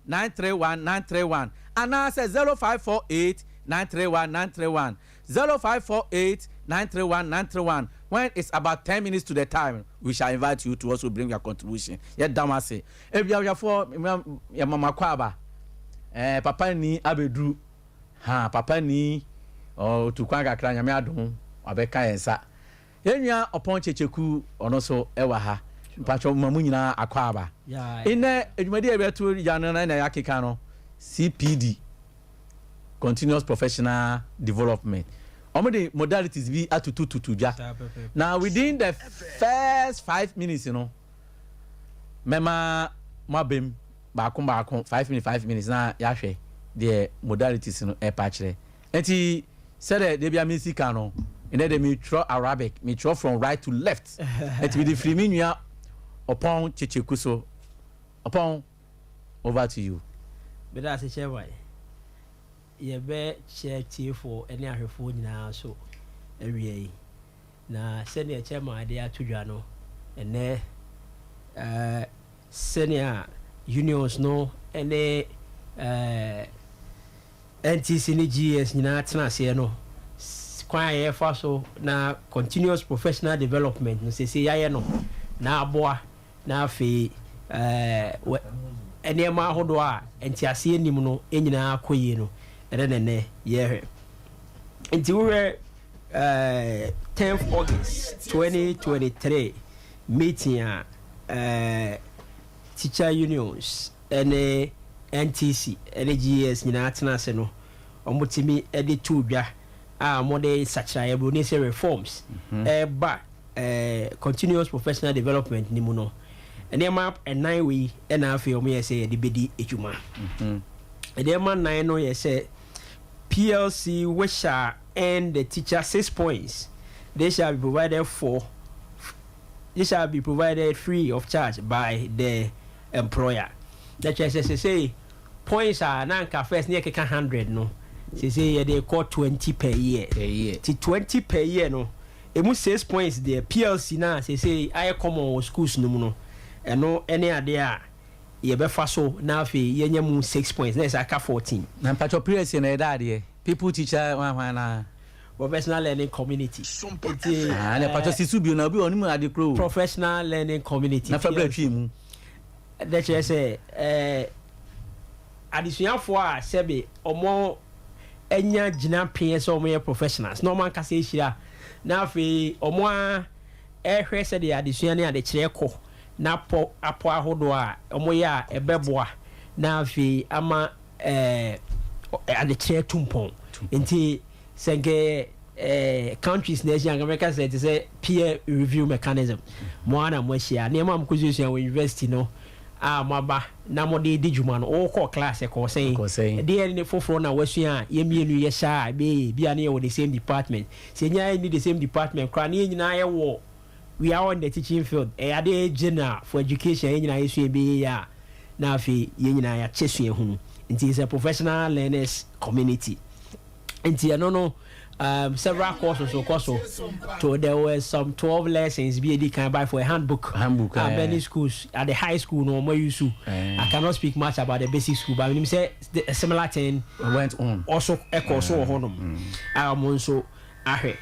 931 931 anaasɛ 0548 931 931, 0548 931 931. When it's about 10 minutes to the time, we shall invite you to also bring your contribution. Yɛ dam ase ebiawiafoɔ, yɛ mama kɔ aba papa ni abɛduru ha. Papa ni ɔtu kwan kakra, Nyame adom wabɛka yɛn nsa. Yɛn nua Ɔpɔn Kyekyeku, ɔno nso ɛwɔ ha. Mpatwɛ ma mu nyinaa akɔ aba. Nnɛ adwumadi a yɛbɛto gya no na yɛakeka no CPD, continuous professional development. Wɔn de modalities bi atutututu dwa na within the first 5 minutes no, mɛma mo abɛm baako baako, 5 minutes, 5 minutes, na yɛahwɛ deɛ modalities no ɛpa kyerɛ. Nti sɛdeɛ debi a mi si ka no, ɛnɛ de mi twerɛ Arabic, mi twerɛ from right to left, nti mi de firi mi nua Ɔpɔn Kyekyeku so. Ɔpɔn, over to you. Bɛda ase, kyɛ yɛbɛkyɛ tiefoɔ ne ahwɛfoɔ nyinaa so awia yi. Na sɛnea kyɛ ade ato dwa no, ɛnɛ sɛnea unions no ne NTC ne GES nyinaa tena aseɛ no, kwan a yɛfa so na continuous professional development no sɛsɛ yɛayɛ no na aboa na afei nneɛma ahodoɔ a nteaseɛ nim no nyinaa kɔ yie no, ɛnɛ nɛnɛ yɛhwɛ. Nti wohwɛ 10th August 2023 meeting a teacher unions ɛne NTC ɛne GES nyinaa tena ase no, wɔtumi de to dwa a wɔde nsakyerɛeɛ, buroni sɛ reforms, ɛba continuous professional development ni mu no, nneɛma ɛnan wei ɛna afei wɔn yɛ sɛ yɛde bɛdi adwuma. Nneɛma nan no yɛ sɛ PLC which shall earn the teacher 6 points. They shall be provided free of charge by the employer. Na kyerɛ sɛ sɛsɛ points a na nka first ne yɛ keka 100 no, sɛsɛ yɛde kɔ 20 per year. Per year. Ti 20 per year no, emu 6 points deɛ, PLC na sɛsɛ ayɛ common wɔ schools no mu no, ɛno ɛne adeɛ a yɛbɛfa so na afei yɛnya mu 6 points na yɛ sɛ aka 14. Na mpatwɔ, PLC na ɛda adeɛ people teacher hwan hwan na Professional learning community. Nti Ah, na mpatwɔ sisu bio na obi wɔ ɔnim ade kuro. Professional learning community. Na fɛ bere twi mu. Dɛ kyerɛ sɛ adesuafoɔ a sɛbe ɔmo anya gyina peɛ sɛ ɔmo yɛ professionals na ɔmo ankasa ahyira na afei ɔmo a ɛhwɛ sɛdeɛ adesua ne adekyerɛ kɔ na pɔ apɔ ahodoɔ a ɔmo yɛ a ɛbɛboa na afei ama adekyerɛ tu mpɔn. Nti sɛ nkɛ countries na ahyia, nka mɛka sɛ te sɛ peer review mechanism. Mo ara na mo ahyia nneɛma a mokɔsuasua wɔ university no a moaba na mode di dwuma no, wokɔ class ɛkɔɔ sɛn? Ɛkɔɔ sɛn? Deɛ ne foforɔ na wasua a yɛmmienu yɛhyɛ a ɛbɛyɛ bia ne yɛwɔ the same department. Sɛ ɛnya ni the same department koraa ne yɛn nyinaa yɛwɔ, we are all in the teaching field, ɛyɛ adeɛ general for education, yɛn nyinaa yɛsua ɛbɛyɛ yɛ a na afei yɛn nyinaa yɛakyɛ sua hunu. Nti it's a professional learners community. Nti ɛno no, several courses kɔ so. So there were some 12 lessons bi edi kan by for a handbook. Handbook, Many schools at the high school no ɔmo use. I cannot speak much about the basic school, but menim sɛ a similar thing went on. Also ɛkɔ so wɔ hɔnom a ɔmo nso ahwɛ.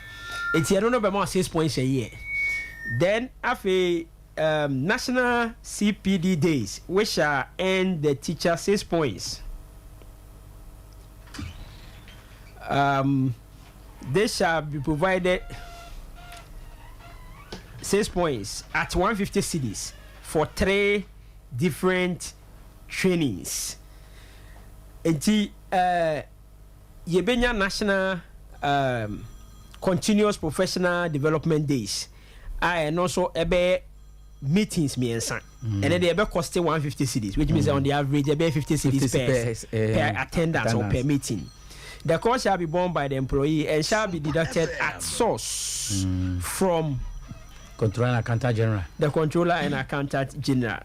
Eti ɛno no bɛma 6 points a year. Then afei national CPD days which shall earn the teacher 6 points. They shall be provided 6 points at 150 cedis for three different trainings. Nti yɛbɛnya national continuous professional development days a ɛno nso ɛbɛyɛ meetings mmiɛnsa. Ɛnɛ deɛ ɛbɛ cost 150 cedis, which means on the average ɛbɛyɛ 50 cedis 50 per, per per attendance or per attendance. meeting. The cost shall be borne by the employee and shall be deducted at source from Controller and Accountant General. The Controller and Accountant General.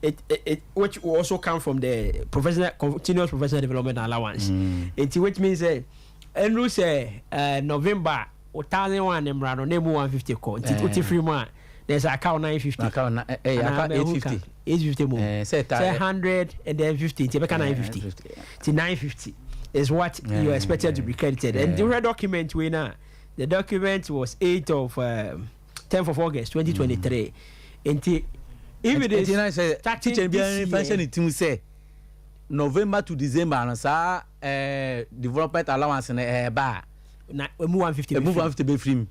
It which will also come from the professional continuous professional development allowance. It which means ɛnu sɛ November o 1,001 mmra no na emu 150 kɔ, nti o ti firi mu a There's aka wo 950. Aka wo na eh aka 850. 850 mo. Eh, sɛ 100 and then 50 nti ɛbɛka 950. Nti 950 is what yeah, you are expected to be credited. And the red document wei na the document was 8 of 10th of August 2023. Nti if it is starting this year. Teacher ne tim sɛ November to December no saa eh, development allowance no ɛɛba a. Na emu 150 Emu 150 bɛfiri mu.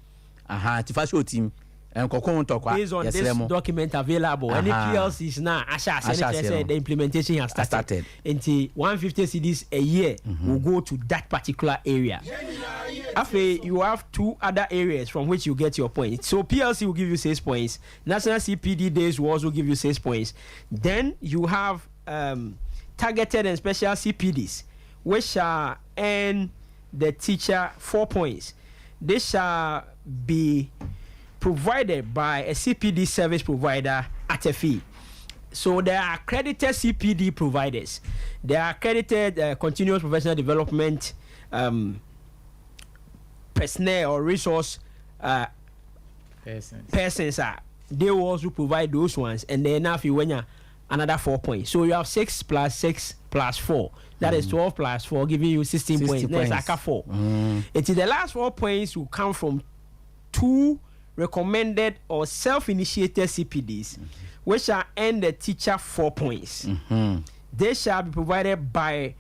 Aha, nti fa hyɛ otim. Nkɔko ho ntɔkwa. Based on Yɛsrɛ this mo. document available, ɛne Aha. PLCs na ahyɛ aseɛ Ahyɛ no kyerɛ aseɛ sɛ no. the implementation has started. Started. Nti 150 cedis a year will go to that particular area. Afei, you have two other areas from which you get your points. So PLC will give you 6 points. National CPD days will also give you 6 points. Then you have targeted and special CPDs, which shall earn the teacher 4 points. This shall be provided by a CPD service provider at a fee. So there are accredited CPD providers. There are accredited continuous professional development personnel or resource Persons. Persons are they will also provide those ones, and then now if you win another 4 points, so you have 6 plus 6 plus 4, that is 12 plus 4, giving you 16 60 points. Next points. aka 4. It is the last 4 points will come from two recommended or self-initiated CPDs, which shall earn the teacher 4 points. They shall be provided by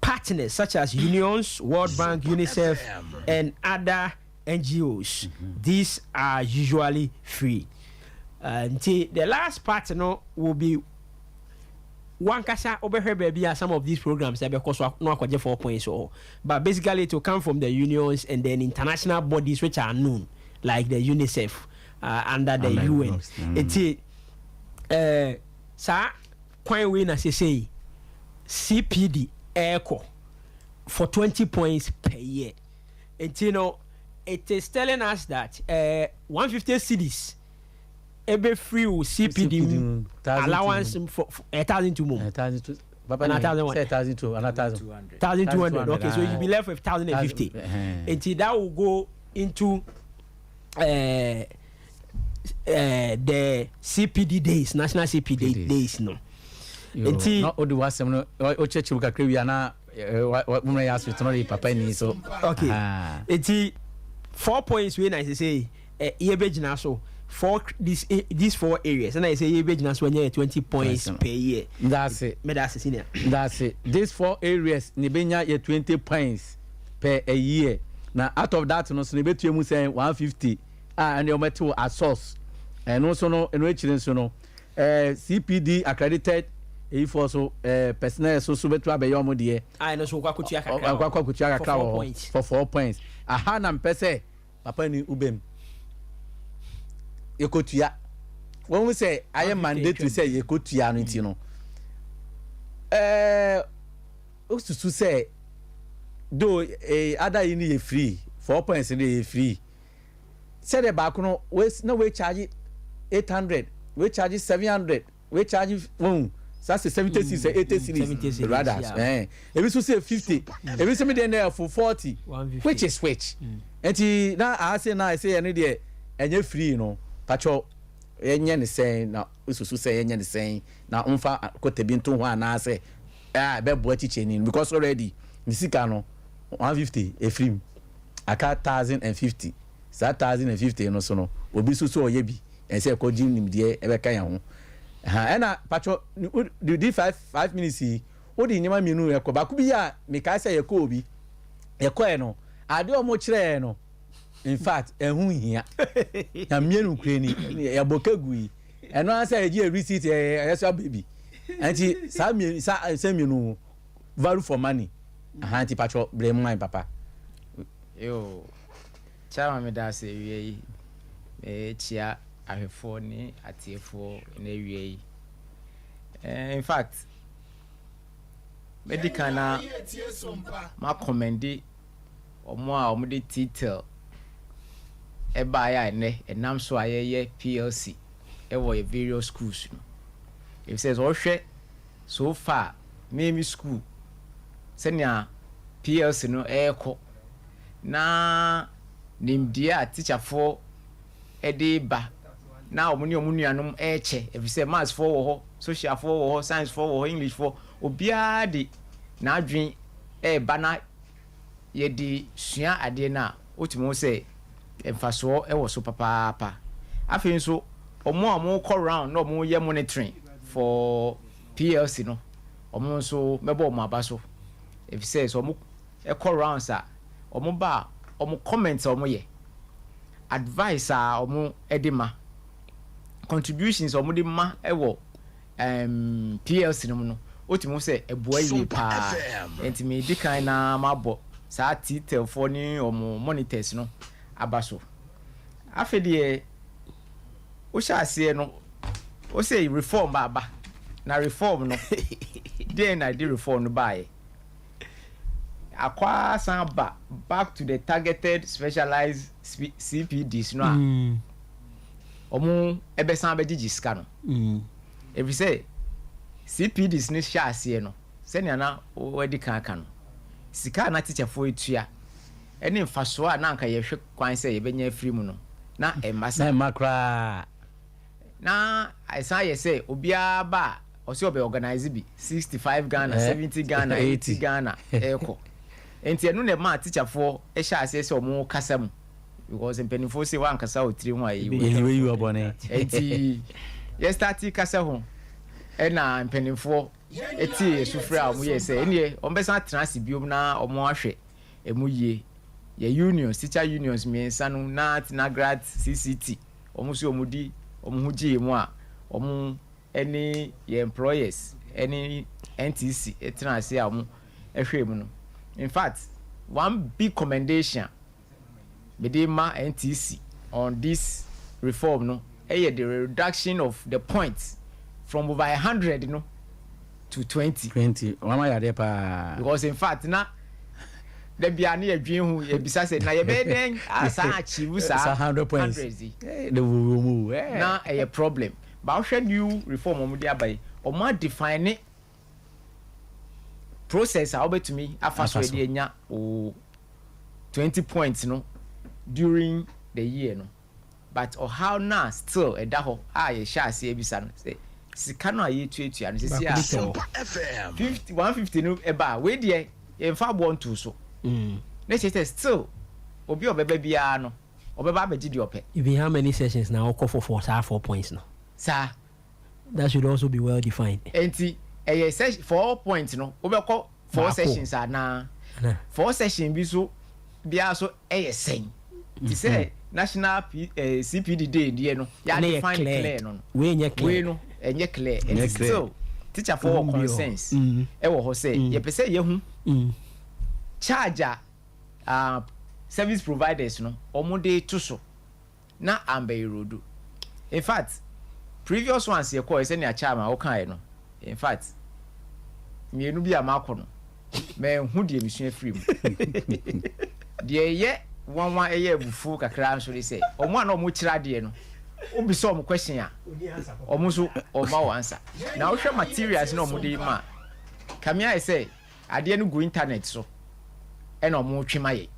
partners such as unions, World Bank, UNICEF, and other NGOs. These are usually free. Nti the last part no will be wankasa wobɛhwɛ baabi a some of these programs ɛbɛkɔ so na wakɔgye 4 points wɔ hɔ, but basically it will come from the unions and then international bodies which are known, like the UNICEF under the Under the UN. box. Nti saa kwan wei na sesei CPD ɛɛkɔ for 20 points per year. Nti no it is telling us that 150 cedis ebe free wo CPD mu 1,200. allowance for 1,200 mu. 1,200. Papa And ni 1,001. say 1,200 and 1,000. 200. 1,200. Okay, so you be left with 1,050. Nti that will go into the CPD days, national CPD days. Days no. Nti- Na o de wasɛm no o kyerɛkyerɛ mu kakra wie ana mmerɛ yɛ aso tɔnɔ de papa ni so. Okay. Ah. Nti 4 points wei na ɛsɛ sɛ yɛbɛgyina so four, these four areas ɛna ɛsɛ yɛbɛgyina so ɛnyɛ 20 points Yes. per year. Ndaase. Mɛda ase, senior. That's these four areas ne benya yɛ 20 points per a year, na out of that no so ne betua mu sɛn 150 a ɛne ɔmɛte wɔ asos. Ɛno nso no, ɛno akyire nso no CPD accredited eyifoɔ so personnel so bɛtu abɛyɛ ɔmo deɛ. A ɛno nso wokɔ akɔtua kakra. Ɔkɔ akɔtua kakra For wɔ four hɔ points. For 4 points. Aha na mpɛ sɛ papa ni ubem yɛkɔtua wɔn mu sɛ ayɛ 150 mandatory sɛ yɛkɔtua no, nti no osusu sɛ do ada yi ni yɛ free, 4 points ni yɛ free, sɛdeɛ baako no wei na wei charge 800, wei charge 700, wei charge wɔn saa sɛ 70 cedis, 80 cedis. 70 cedis, Rather ebi nso sɛ 50, ebi nso mi deɛ na ɛfo 40. 150. Which is which? Nti na ahase na ɛsɛ yɛ no deɛ ɛnyɛ free no, patwɔ yɛnyɛ ne sɛn na osusu sɛ yɛnyɛ ne sɛn na nfa kɔtɛ bi nto ho anaasɛ a ɛbɛboa kyikyɛ no, because already ne sika no 150 efiri mu aka 1,050. Saa 1,050 no so no, obi nso so ɔyɛ bi ɛsɛ ɛkɔ gye nimdeɛ ɛbɛka yɛn ho. Ɛna patwɔ di 5 5 minutes yi o de nneɛma mmienu ɛkɔ baako bi yɛ a mekae sɛ yɛkɔ obi yɛkɔɛ no adeɛ a ɔmo kyerɛɛ no, in fact ɛho hia na mmienu kure ni yɛbɔ kegu yi ɛno ara sɛ yɛgye yɛ receipt ɛyɛ so aba bi. Nti saa mmienu saa sɛ mmienu value for money aha. Nti patwɔ brɛ mu papa. Yo, chairman, meda ase. Awie yi mekyia ahwɛfoɔ ne atiefoɔ na awie yi in fact mɛdi kan na macommend ɔmo a ɔmo de TTEL ɛbaeɛ a ɛnɛ ɛnam so a yɛyɛ PLC ɛwɔ yɛ various schools no, efisɛ sɛ ɔhwɛ so far mímí school sɛnea PLC no ɛɛkɔ na nimdeɛ a tikyafoɔ ɛde ba. Na wɔn ne wɔn nuanom rekyɛ, efisɛ maths foɔ wɔ hɔ, social foɔ wɔ hɔ, science foɔ wɔ hɔ, English foɔ, obiara de n'adwene reba na yɛde sua adeɛ no a, wotumi hu sɛ mfasoɔ wɔ so papaapa. Afei nso, wɔn a wɔkɔ round na wɔyɛ monitoring for PLC no, wɔn nso mɛbɔ wɔn aba so, efisɛ sɛ wɔkɔ rounds a, wɔba a, wɔn comments a wɔyɛ, advice a wɔde ma, contributions a wɔde ma wɔ PLC no mu no, wotumi hu sɛ ɛboa yie paa. Nti medi kan na mabɔ saa TTELfoɔ ne wɔn monitors no aba so. Afei deɛ, wohyɛ aseɛ no, wosɛ reform aba, na reform no deɛn na ɛde reform no baeɛ? Akɔ asan ba back to the targeted specialized CPDs no a ɔmo ɛbɛsan abɛgyegye sika no, ɛfiri sɛ CPDs no hyɛ aseɛ no, sɛnea na wɔadi kan aka no, sika a na teacherfoɔ etua ɛne mfasoɔ a na anka yɛhwɛ kwan sɛ yɛbɛnya afiri mu no, na ɛmma saa. Na ɛma koraa. Na ɛsan yɛ sɛ obiara ba a, ɔsɛ ɔbɛ organize bi 65 Ghana, 70 Ghana, 80 Ghana ɛɛkɔ. Nti ɛno na ɛma teacherfoɔ ɛhyɛ aseɛ sɛ ɔmo kasa mu, because mpanimfoɔ sɛ wankasa wɔ tiri ho a, ɛyi wɔ. Yɛyi wɔ bɔne. Nti yɛ start kasa ho, ɛna mpanimfoɔ ɛtie yɛ sufrɛ a ɔmo yɛ sɛ ɛneɛ ɔmo bɛsan atena ase biom na ɔmo ahwɛ ɛmu yie. Yɛ unions, teacher unions mmiɛnsa no, NAT, NAGRAT, CCT, ɔmo nso ɔmo di ɔmo ho gye mu a ɔmo ɛne yɛ employers ɛne NTC ɛtena ase a ɔmo ɛhwɛ mu no. In fact, one big commendation mede ma NTC on this reform no ɛyɛ the reduction of the points from over 100 no to 20. 20, wama yadeɛ paa. Because in fact, na dabi a ne yɛdwen ho, yɛbisa sɛ na yɛbɛyɛ dɛn asa achieve saa saa 100 points 100 yi? De wo mu Na ɛyɛ problem. Ba wohwɛ new reform ɔmo de aba yi, ɔmo adefine process a wobɛtumi afa so Afa so. ɛde anya o 20 points no during the year no. But ɔhaw na still ɛda hɔ a yɛhyɛ aseɛ bisa no sɛ sika no a yɛtuatua no sisi Baako bi a tɛ hɔ. 50, 150 no ɛba a, wei deɛ yɛmfa aboɔ nto so na kyerɛ sɛ still obi a ɔbɛba biara no, ɔbɛba abɛgye deɛ ɔpɛ. Even how many sessions na wokɔ for saa 4 points no? Saa. That should also be well defined. Nti ɛyɛ sɛ 4 points no, wobɛkɔ four Baako. sessions anaa Ana? four session bi so biara so ɛyɛ sɛn? Te sɛ national CPD day deɛ no, Ɛno yɛ yɛ define clear. clear no. Wei nyɛ clear. Wei no ɛnyɛ clear. Ɛnyɛ Nti clear. still teacher foɔ wɔ Bi wɔ hɔ. concerns ɛwɔ hɔ sɛ yɛpɛ sɛ yɛhu charge a service providers no ɔmo de to so na ambɛyɛ. In fact, previous ones yɛ kɔɔ sɛnea chairman ɔkaeɛ no, in fact, mmienu bi a maakɔ no, mɛnhu deɛ mesua firi mu. Deɛ ɛyɛ nwanwa, ɛyɛ abufuo kakra nso de sɛ ɔmo a na ɔmo kyerɛ adeɛ no, wobisa ɔmo question a, ɔmo nso ɔma wɔ answer. Na wohwɛ materials na ɔmo de ma a, kamea yɛ sɛ adeɛ no gu internet so ɛna ɔmo twe ma yɛ.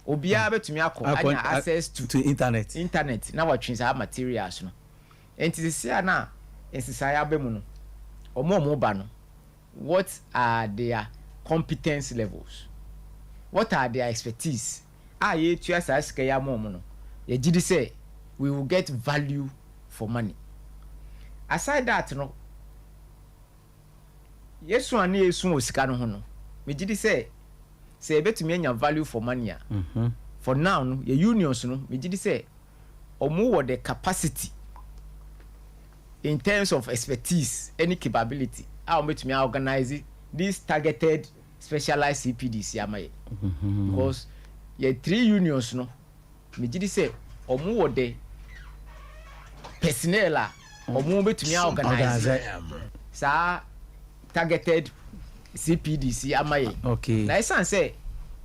Obiara bɛtumi akɔ anya access to to internet. Internet na watwe saa materials no. Nti sisi a na nsesaeɛ aba mu no, ɔmo a ɔmo ba no, what are their competence levels? What are their expertise a yɛtua saa sika yi ama ɔmo no? Yɛgye di sɛ we will get value for money. Aside that no, yɛsu a ne yɛsu wɔ sika no ho no, megye di sɛ yɛbɛtumi anya value for money a, for now no, yɛ unions no, megye di sɛ ɔmo wɔ the capacity in terms of expertise any capability a wɔn bɛtumi organize this targeted specialized CPDs ama yɛ, because yɛ three unions no, megye di sɛ ɔmo wɔ the personnel a ɔmo bɛtumi organize saa targeted CPDs ama yɛ. Na ɛsan sɛ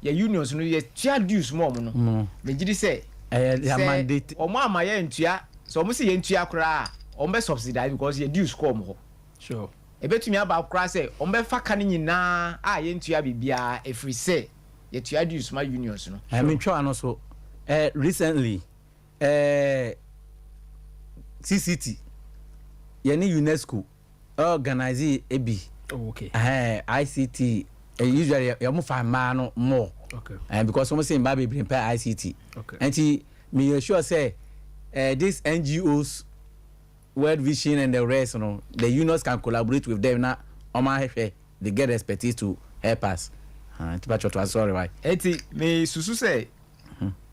yɛ unions no, yɛ tua dues mu ɔmo no, megye di sɛ ɛyɛ their sɛ mandate. Ɔmo ama yɛ ntua sɛ ɔmo si yɛ ntua koraa a, ɔmo bɛ subsidize because yɛ dues kɔ ɔmo hɔ. Ebetumi aba koraa sɛ ɔmo bɛfa ka no nyinaa a yɛntua biribiara, efiri sɛ yɛtua dues ma unions no. Ɛmi ntwa ano so recently CCT yɛne UNESCO organize ebi. ICT usually yɛ mo fa mmaa no more because wɔn sɛ mmaa bebree mpɛ ICT. Nti mi yɛ sure sɛ these NGOs, World Vision and the rest no, the unions can collaborate with them na wɔn ahwehwɛ, they get expertise to help us. Nti pa twɛtɔ, sorry, why. Eti me susu sɛ,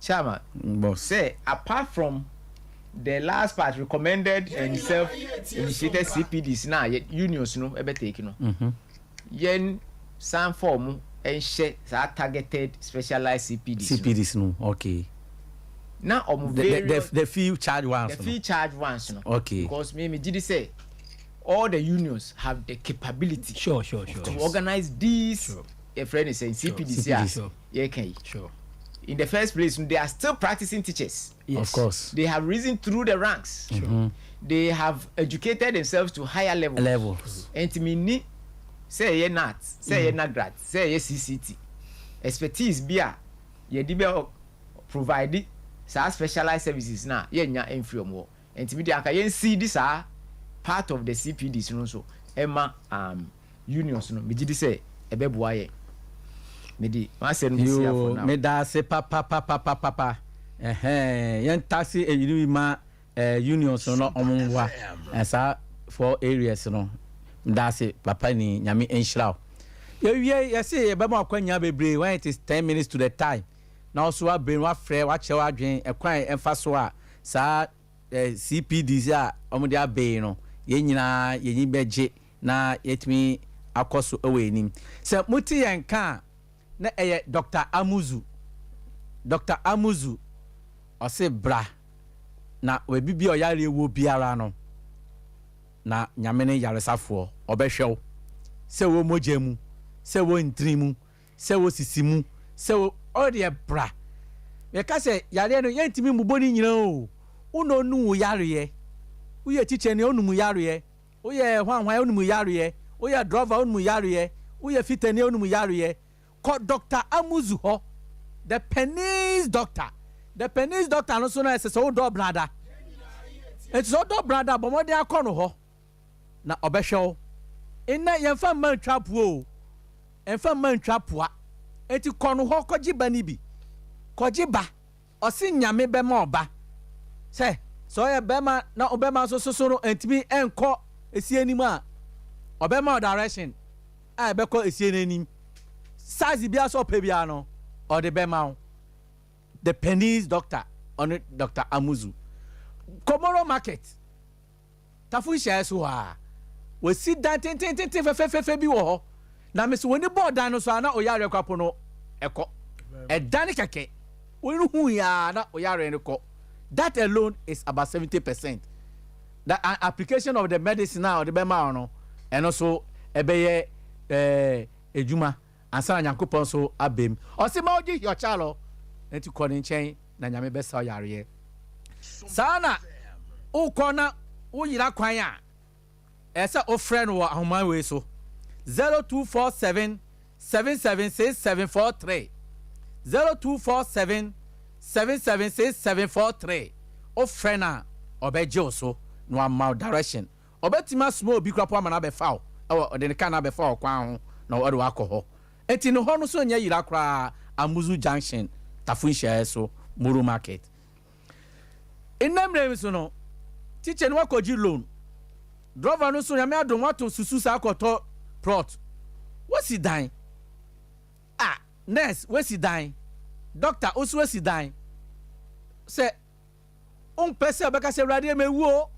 chairman, boss, sɛ apart from the last part, recommended and self initiated CPDs na yɛ unions no ɛbɛ take no, yɛn san form ɛnhyɛ saa targeted specialized CPDs no. CPDs no, okay. Na ɔmo various the fee charge ones. The fee charge ones no. Because me gyi di sɛ all the unions have the capability to organize these yɛfrɛ ne sɛ CPDs a CPDs. yɛka yi. In the first place, they are still practicing teachers. Of course. They have risen through the ranks. They have educated themselves to higher levels. Levels. Nti mi ni sɛ ɛyɛ NAT, sɛ ɛyɛ NAGRAT, sɛ ɛyɛ CCT expertise bi a yɛde bɛ provide saa specialized services na yɛnya mfiri ɔmo hɔ. Nti mi de anka yɛn si di saa part of the CPDs no nso ɛma unions no. Mi gyi di sɛ ɛbɛboa yɛn. Mi di wɔn asɛ no mi si afɔ Yoo, now. meda ase papapapapapa. Ɛhɛn, yɛn taxi eyi ma unions no, ɔmo nwa ɛsaa four areas no. Meda ase papa, ni Nyame nhyira wo. Yɛwie, yɛse yɛbɛma akwanya bebree. When it is 10 minutes to the time na ɔso wabere wafrɛ wakyerɛ wadwen ɛkwan ɛmfa so a saa CPDs a ɔmo de abɛyi no, yɛn nyinaa yɛnyi bɛgye na yɛtumi akɔ so ɛwɔ anim. Sɛ mote yɛn ka a, na ɛyɛ Dr Amuzu. Dr Amuzu ɔse bra na baabi bi a ɔyare wɔ biara no, na Nyame ne yaresafoɔ, ɔbɛhwɛ wo, sɛ wɔ mogya mu, sɛ wɔ ntiri mu, sɛ wɔ sisi mu, sɛ wɔ ɔdeɛ bra. Yɛka sɛ yareɛ no, yɛntumi mmobɔ ne nyinaa o. Wona onu wo yareɛ, woyɛ teacher ni, onum yareɛ, woyɛ hwanhwan, onum yareɛ, woyɛ driver, onum yareɛ, woyɛ fitani, onum yareɛ. Kɔ Dr Amuzu hɔ, the penis doctor. The penis doctor no so no, ɛsɛ sɛ wodɔ brada. Nti sɛ wodɔ brada, bɔ mmɔden akɔ no hɔ na ɔbɛhwɛ wo. Nnɛ yɛmfa mma ntwa poa o, ɛmfa mma ntwa poa. Nti kɔ no hɔ, kɔgye ba no bi, kɔgye ba. Ɔse Nyame bɛma ɔba sɛ ɔyɛ bɛrima na ɔbɛrima nso soso no ntumi ɛnkɔ esie anim a, ɔbɛma ɔ direction a ɛbɛkɔ esie n'anim. Size biara sɛ ɔpɛ biara no, ɔde bɛma wo. The penis doctor, ɔne Dr Amuzu. Komoro Market, Tafo nhyia so hɔ a wɔsi dan tentententen fɛfɛɛfɛ bi wɔ hɔ na mesi wɔn ni bɔɔl dan no so a, na ɔyare kwapo no ɛkɔ ɛdan kɛkɛ. Wɔn hu yaa na ɔyare no kɔ. That alone is about 70%. The application of the medicine a ɔde bɛma wo no, ɛno so ɛbɛyɛ edwuma ansa na Nyankopɔn so abɛm. Ɔsi ma ɔgye yɔkyalɔ nti kɔ ne nkyɛn na Nyame bɛsa ɔyareɛ. Saa na wokɔ na woyera kwan a, ɛsɛ wofrɛ no wɔ ahoma wei so: 0247776743, 0247776743. Wofrɛ no a, ɔbɛgye wo so na wama wo direction. Ɔbɛtumi asoma obi koraa po ama no abɛfa wo, ɛwɔ ɔde ne ka no abɛfa wo kwan ho na ɔde wakɔ hɔ. Enti ne hɔ no so nyɛ yira koraa. Amuzu Junction, Tafo nhyiaeɛ so, Moro Market. Nnɛ mmerɛ yi so no, teacher no wakɔgye loan, driver no nso, Nyame adom, wato susu saa akɔtɔ plot, wasi dan a, nurse wasi dan, doctor osu wasi dan. Sɛ wompɛ sɛ ɔbɛka sɛ, "Awurade, mewu o,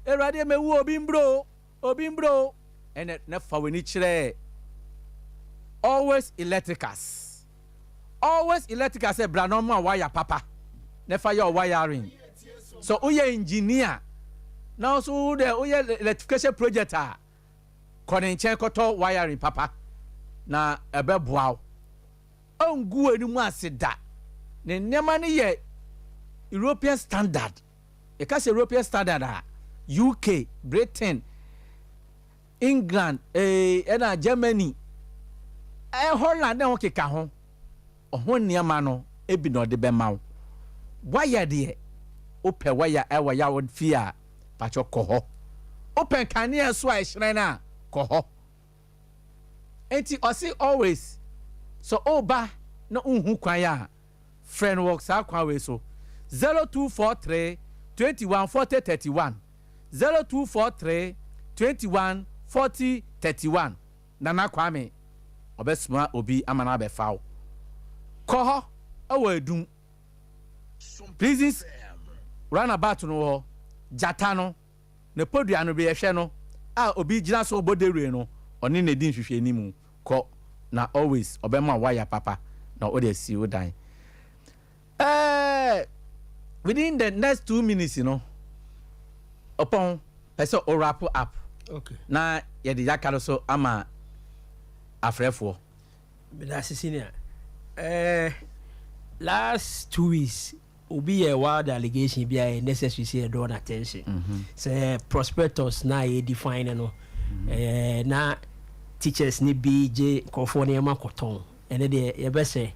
Awurade, mewu o, obi mbro o, obi mbro o," ɛnɛ ne fa w'ani kyerɛ Always Electricals. Always Electricals sɛ bra na ɔmo a wire papa ne fa yɛ wiring. So woyɛ engineer na nso wo dɛ woyɛ electrification project a, kɔ ne nkyɛn kɔtɔ wiring papa na ɛbɛboa wo. Ɔngu w'anim ase da. Ne nneɛma no yɛ European standard. Yɛka sɛ European standard a, UK, Britain, England, ɛna Germany, Holland ne ho keka ho. Ɔho nneɛma no ebi na ɔde bɛma wo. Wire deɛ wopɛ, wire ɛwɔ yɛ fie a, Pakyɛ, kɔ hɔ. Wopɛ nkanea so a ɛhyerɛn a, kɔ hɔ. Nti ɔse always sɛ ɔba na nhu kwan a, frɛ no wɔ saa kwan wei so: 0243 21 40 31, 0243 21 40 31. Nana Kwame ɔbɛsoma obi ama no abɛfa wo. Kɔ hɔ, ɛwɔ Adum Prisons roundabout no wɔ gyata no ne podua no bi ɛhwɛ no a obi gyina so ɔbɔ dewure no, ɔne na edi nhwehwɛ mu. Kɔ na always ɔbɛma waya papa na ɔde asi wo dan. Within the next 2 minutes no, ɔpɔn pɛ sɛ ɔ wrap up na yɛde yaka no so ama afrɛfoɔ. Meda ase, senior. Last 2 weeks obi yɛ wild allegation bi a yɛ necessary sɛ yɛ draw attention sɛ prospectus na yɛ define no, na teachers ne bi gye nkurɔfoɔ nneɛma kɔtɔn. Ɛne deɛ yɛbɛsɛ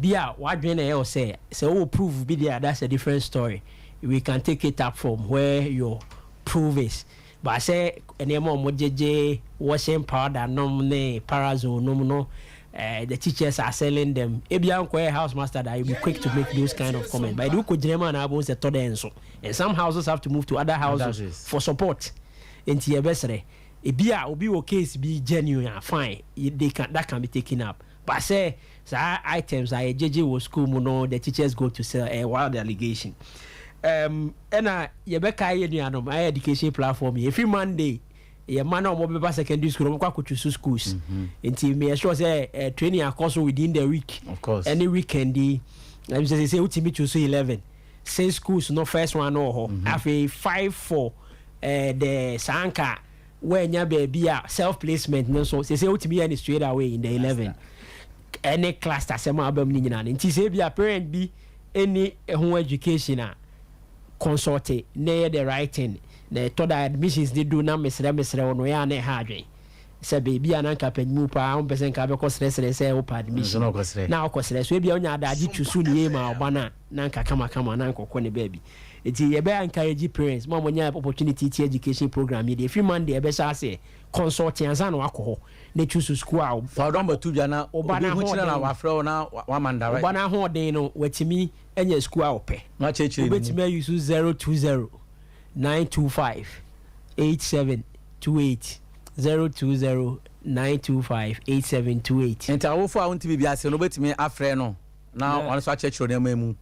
bi a wadwene na ɛyɛ wɔ sɛ wowɔ proof bi deɛ, that's a different story. We can take it up from where your proof is. But sɛ nneɛma a wɔn gyegye, washing powder nom ne parazone nom no, the teachers are selling them. Ebi ankɔyɛ house master that you be quick to make those kind of comments, but ebi kɔ gyina mu a na abo sɛ tɔ dɛ nso, and some houses have to move to other houses for support. Nti yɛbɛsrɛ, ebi a obi wɔ case bi genuine a, fine, they can that can be taken up. But sɛ saa items a yɛgyegye wɔ school mu no, the teachers go to sell, a wild allegation. Ɛna yɛbɛka yɛ nuanom ayɛ education platform yɛ every Monday yɛ mma na ɔmo bɛba secondary school, ɔmo kɔ akɔtwi so schools. Nti meyɛ sure sɛ training akɔ so within the week. Of course. Ɛne weekend yi ɛm sɛ wotumi twi so 11, six schools no, first one no wɔ hɔ. Afei five for the saa nka wɔanya baabi a self placement no nso sɛ wotumi yɛ no straight away in the 11 ɛne cluster sɛm a aba mu no nyinaa no. Nti sɛ ebi a parent bi ɛni ɛho education a, consult na ɛyɛ the right thing. Na ɛtɔ da admissions de do na mesrɛ wo no, ɛyɛ a na ɛha adwen sɛ beebi a na nka panyimu paa wompɛ sɛ nka bɛkɔ srɛsrɛ sɛ wopɛ admission. Nso na ɔkɔsrɛ. Na wokɔsrɛ so ebia wonya adagye twu so ne yie ma ɔba no a, na nka kamakama na nkɔkɔ ne baabi. Nti yɛbɛyɛ encourage parents mo a monya opportunity ti education program yi deɛ, ɛfiri Monday ɛbɛhyɛ aseɛ, consult ansa na wakɔ hɔ na twu so school a fa ɔdɔn bɛtu dwa na ɔba obi ho kyerɛ na n'ahoɔden. Wafrɛ wo na wama no direct. Ɔba no ahoɔden no watumi anya school a ɔpɛ. Na wakyerɛkyerɛ ne mu. Wobɛtumi ayi so 020 925 8728, 020 925 8728. Nti awofo a wonte biribi ase no, wobɛtumi afrɛ no na Yeah. ɔno nso akyerɛkyerɛ nneɛma mu.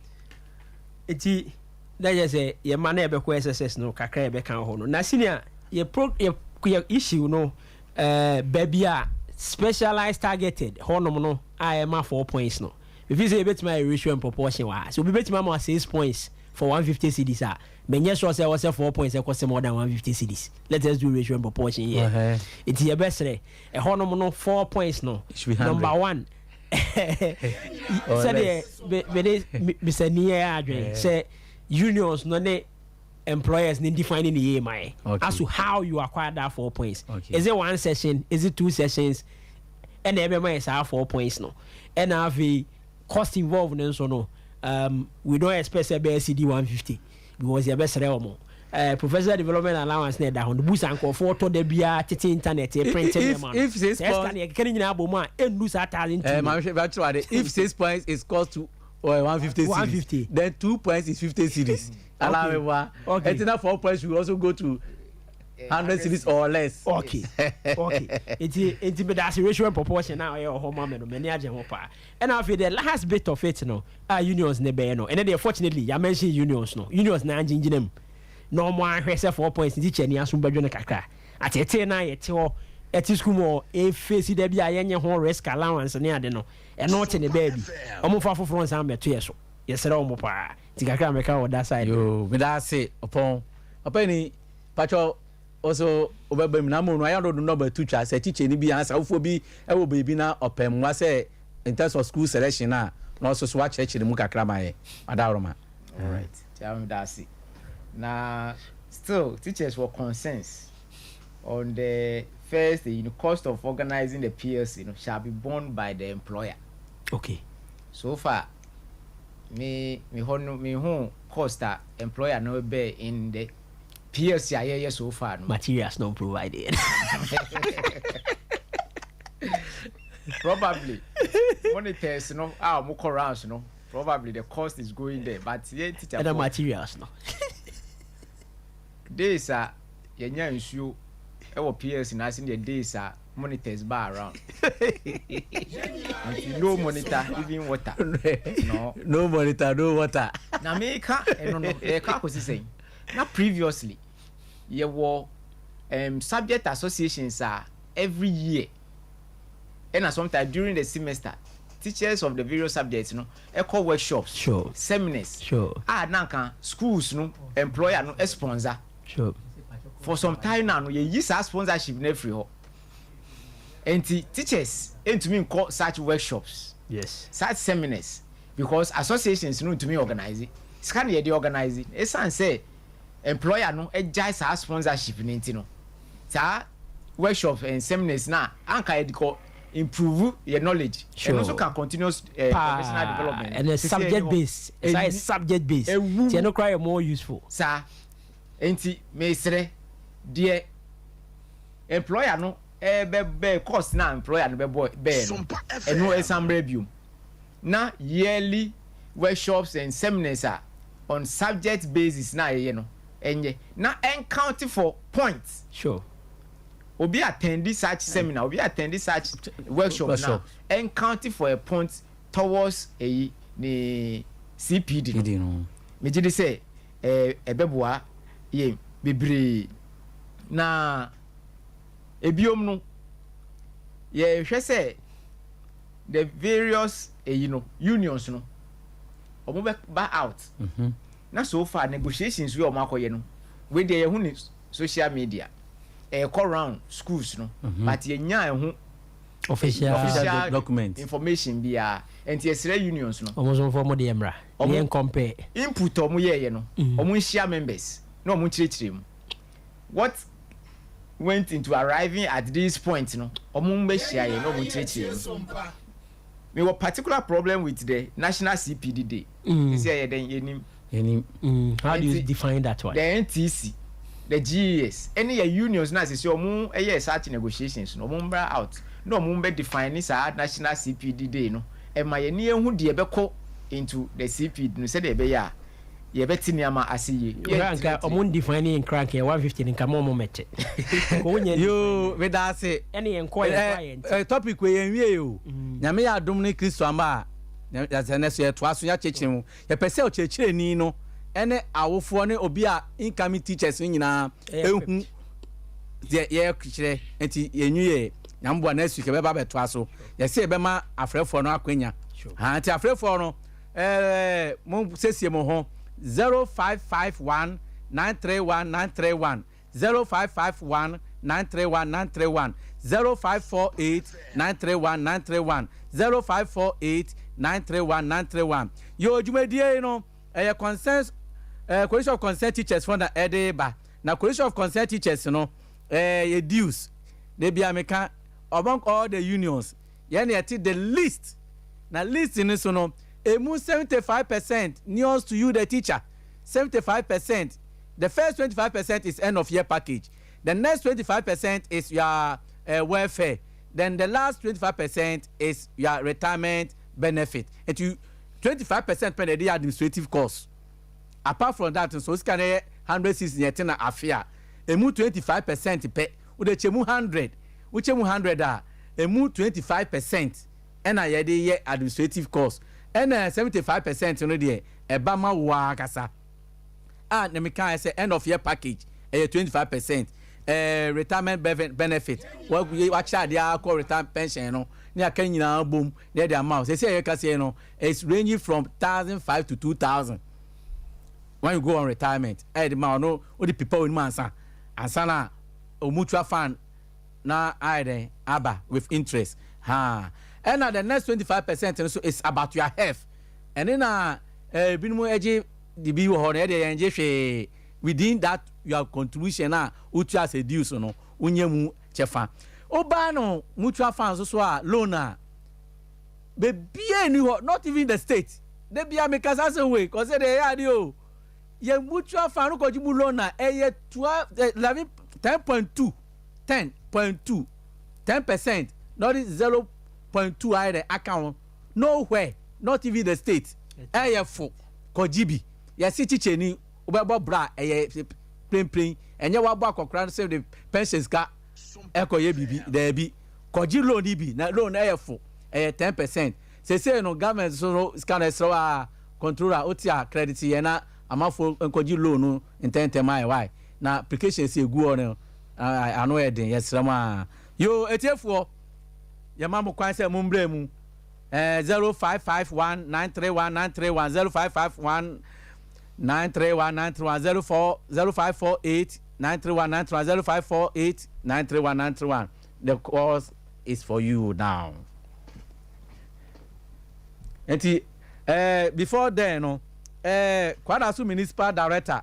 Nti na yɛ sɛ yɛma na yɛbɛkɔ SSS no kakra, yɛbɛka hɔ no na senior yɛ pro yɛ issue no, baabi a specialized targeted hɔnom no a ɛma 4 points no, efi sɛ yɛbɛtumi ayɛ ratio and proportion wɔ ha. So obi bɛtumi ama 6 points for 150 cedis a, mɛnyɛ sure sɛ ɛwɔ sɛ 4 points ɛkɔ sɛ more than 150 cedis. Let us do ratio and proportion here. Nti yɛbɛsrɛ, ɛhɔnom no 4 points no, It should be 100. number one, Or sɛdeɛ mede bisani yɛ adwene sɛ unions no ne employers ne define ne yie ma yɛ as to how you acquire that 4 points. Is it one session? Is it two sessions? Ɛna ɛbɛma yɛ saa 4 points no. Ɛna afei cost involved no nso no, we don't expect sɛ ɛbɛyɛ cedi 150 because yɛbɛsrɛ wɔn professional development allowance na ɛda hɔ no busa nkɔfoɔ tɔ da biara tete internet print nneɛma no. If six sɛ ɛsika points ne yɛkeka ne nyinaa bɔ mu a, ɛnnu saa 1,002. Maame, hwɛ, bɛ ade, if 6 points is cost to 150 cedis, 150. then 2 points is 50 cedis. Alamewa. Ɛti na 4 points will also go to 100 cedis or less. Okay, nti meda ase. Ratio and proportion na ɔyɛ wɔ hɔ ma me no, m'ani agye ho paa. Ɛna afei the last bit of it no a unions ne bɛyɛ no, ɛnɛ deɛ fortunately yà mention unions no, unions na agyingyina mu na ɔmo ahwɛ sɛ 4 points nti kyɛ ni aso bɛdwo no kakra. Atete na yɛte hɔ, ɛte school mu hɔ efesi dɛ bi a yɛnyɛ ho risk allowance ne ade no, ɛno te ne baabi ɔmo fa foforɔ nsan bɛto yɛ so. Yɛsrɛ ɔmo paa. Nti kakra mɛka wɔ that side. Yoo, meda ase, ɔpɔn ɔpɛni patwɔ ɔso ɔbɛba mu na mo no ayɛ ɔdo nɔba tu twa sɛ teacher ni bi ansa awofoɔ bi ɛwɔ beebi na ɔpɛ mmoa sɛ in terms of school selection a, na ɔso so wakyerɛkyerɛ mu kakra ma yɛ adaworoma. Alright, tí da ase. Na still teachers were concerns on the first cost of organizing the PLC shall be borne by the employer. So far me hɔ no, me hu cost a employer no bear in the PLC a yɛyɛ so far no, Materials not provided. Probably monitors no a wɔn kɔ rounds no, probably the cost is going there, but yɛn teacher ɛna materials no. Days a yɛnya nsuo ɛwɔ PLC n'ase ne yɛ days a monitors ba around, nti no monitor, even water no. No monitor, no water. Na meka ɛno no, yɛka akɔsi sɛn na previously yɛwɔ subject associations a every year, ɛna sometimes during the semester, teachers of the various subjects no ɛkɔ workshops, seminars a nanka schools no employer no sponsor. For some time now no, yɛyi saa sponsorship no afiri hɔ, nti teachers ntumi nkɔ such workshops, such seminars, because associations no ntumi organize. Sika na yɛde organize. Esan sɛ employer no agyae saa sponsorship no nti no, saa workshop and seminars na anka yɛde kɔ improve your knowledge, ɛno nso ka continuous professional development. Ɛnɛ Sisi subject ɛni hɔ. based, ɛsa yɛ subject based. Ewu. Tiɛ no koraa yɛ more useful. Saa nti mesrɛ deɛ employer no ɛbɛ bɛɛ cost na employer no bɛbɔ bɛɛ no, Sompa FM. ɛno ɛsan mmerɛ biom na yearly workshops and seminars a on subject basis na yɛyɛ no, ɛnyɛ na ɛncount for points. Obi attend such seminar, obi attend such workshop na Workshop. ɛncount for a point towards eyi ne CPD no. Kidi no. Megye di sɛ ɛbɛboa yɛ bebree. Na ebiom no, yɛhwɛ sɛ the various eyi no, unions no, ɔmo bɛ ba out na so far negotiations wey ɔmo akɔyɛ no, wei deɛ yɛho ne social media ɛɛkɔ round schools no, but yɛnya ɛho official Official document. information biara. Nti yɛsrɛ unions no, ɔmo nso fɔ ɔmo deɛ mmra yɛn compare. Input a ɔmo yɛɛyɛ no, ɔmo nhyia members na ɔmo nkyerɛkyerɛ mu what went into arriving at this point no. Ɔmo mbɛhyia yɛ na ɔmo nkyerɛkyerɛ mu. Mewɔ particular problem with the National CPD Day. Sisi ɛyɛ dɛn yɛnim? Yɛnim. How do you define that one? The NTC, the GES, ɛne yɛ unions na sisi ɔmo ɛyɛ such negotiations no, ɔmo mbra out na ɔmo mbɛ define saa National CPD Day no, ɛma yɛn ni ehu deɛ ɛbɛkɔ into the CPD no, sɛdeɛ ɛbɛyɛ a yɛbɛte nneɛma ase yie. Nkra nka ɔmo define nkra nka yɛ 150 nka mo ɔmo mɛte nka wonyɛ. Yoo, meda ase. Ɛne yɛn kɔ yɛn kɔ yɛn ti. Topic wei yɛn wie o. Nyame yɛ adom ne Kristo ama a yɛsɛ ne so yɛtoa so, yɛakyerɛkyerɛ mu. Yɛpɛ sɛ ɔkyerɛkyerɛni no ɛne awofoɔ ne obi a incoming teachers no nyinaa ɛyɛ ehu deɛ yɛkyerɛ. Nti yɛnwi yɛ Nyamboa next week yɛbɛba abɛtoa so. Yɛsɛ yɛbɛma afrɛfoɔ no akwanya. Ha nti afrɛfoɔ no, mo siesie mo ho: 0551931931, 0551931931, 0548931931, 0548931931. Yɛ dwumadie yi no, ɛyɛ concern Coalition of Concerned Teachers fo na ɛde ba. Na Coalition of Concerned Teachers no, yɛ dues de bia meka, among all the unions, yɛn na yɛte the least. Na least ni so no, emu 75% nears to you the teacher. 75%, the first 25% is end of year package, the next 25% is your welfare, then the last 25% is your retirement benefit. Nti 25% pɛ na ɛde yɛ administrative cost. Apart from that nso, osika na yɛ 160 yɛ te na afe a, emu 25% pɛ o de kyɛ mu 100. O kyɛ mu 100 a, emu 25% ɛna yɛde yɛ administrative cost, ɛna 75% no deɛ ɛba ma wo akasa a. Na mi kan sɛ end of year package ɛyɛ 25%, retirement benefit, wakyɛ adeɛ akɔ retirement pension no ne aka nyinaa bom ne yɛde ama wo. Sɛ ɛyɛ kaseɛ no, it's ranging from 1,500 to 2,000 when you go on retirement. Ɛyɛ de ma ɔno o de pipa onim ansa ansa na o mutual fund na ayɛ dɛ aba with interest ha. Ɛna the next 25% no so is about your health. Ɛne na ebinom ɛgye de bi wɔ hɔ no, ɛdeɛ yɛn gye hwee within that your contribution a wotu as a dues no, wonye mu kyɛfa. Ɔbaa no mutual fund nso so a, loan a beebie ni hɔ, not even the state. De bia mi kasa se wei kɔsɛ de ɛyɛ ade o. Yɛ mutual fund no kɔgye mu loan a ɛyɛ 12 11 10.2 10.2 10% na ɔde 0.2 ayɛ dɛ aka ho. Nowhere, not even the state, ɛyɛ fo kɔgye bi. Yɛsi kyikyɛni wobɛbɔ bra, ɛyɛ prenpren, ɛnyɛ wabɔ akɔkora no sɛ de pension sika ɛkɔyɛ biribi. Daabi, kɔgye loan yi bi na loan ɛyɛ fo, ɛyɛ 10%. Sese no government so no sika no ɛsrɛ a controller wote a credit yɛ na amanfoɔ nkɔgye loan no ntɛntɛm ayɛ wae na application si egu hɔ no ano yɛ den. Yɛsrɛ mu a yo etiefoɔ, yɛma mo kwan sɛ mo mbrɛ mu 0551931931, 0551931931, 040548931931, 0548931931. The calls is for you now. Nti before then no, Kwadaso Municipal Director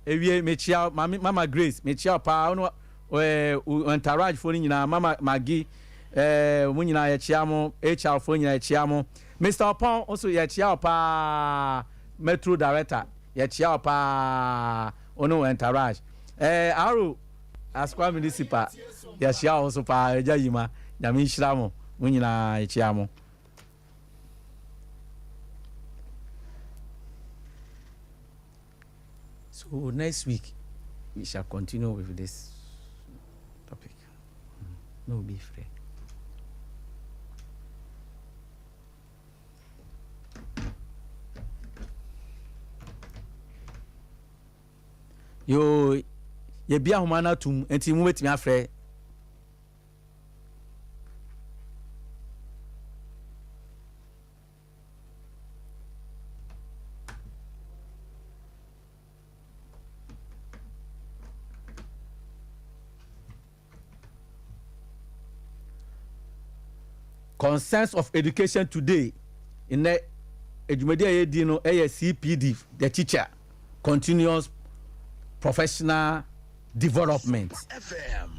ewie, mekyia mami Mama Grace, mekyia paa. Ɔno entourage fo no nyinaa, Mama Magi, mo nyinaa yɛkyia mo. HR fo nyinaa yɛkyia mo. Mr Opon nso yɛkyia wo paa. Metro Director, yɛkyia wo paa, ɔno entourage. Aro Asokwa Municipal, yɛkyia wo nso paa. Ɛgya yima, Nyame nhyira mo, mo nyinaa yɛkyia mo. So next week we shall continue with this topic. No be free. Yo, yɛbi ahoma no atum nti mo bɛtumi afrɛ. Concerns of education today. Nnɛ edwumadi a yɛdi no ɛyɛ CPD, the teacher continuous professional development. FM.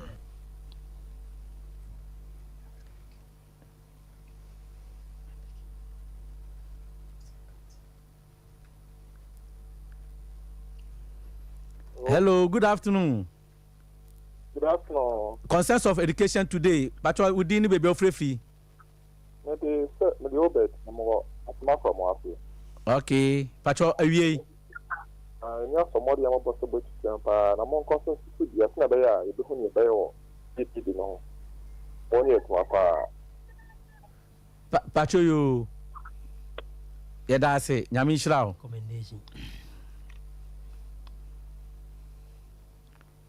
Hello, good afternoon. Good afternoon. Concerns of education today. Patro, wodi ni baabi a ofure fi? Mede sɛ mede Obed na mewɔ Asoma mo ase. Okay, patro, awie yi. Ɛnyɛ asɔmmɔde a mobɔ sɛ bɔkyikyɛm paa na monkɔ so nsusu dua sɛnea ɛbɛyɛ a yɛbɛhu nea ɛbɛyɛ wɔ CPD no ho. Wɔn yɛ adwuma paa. Patro yoo, yɛda ase, Nyame nhyira wo. Commendation.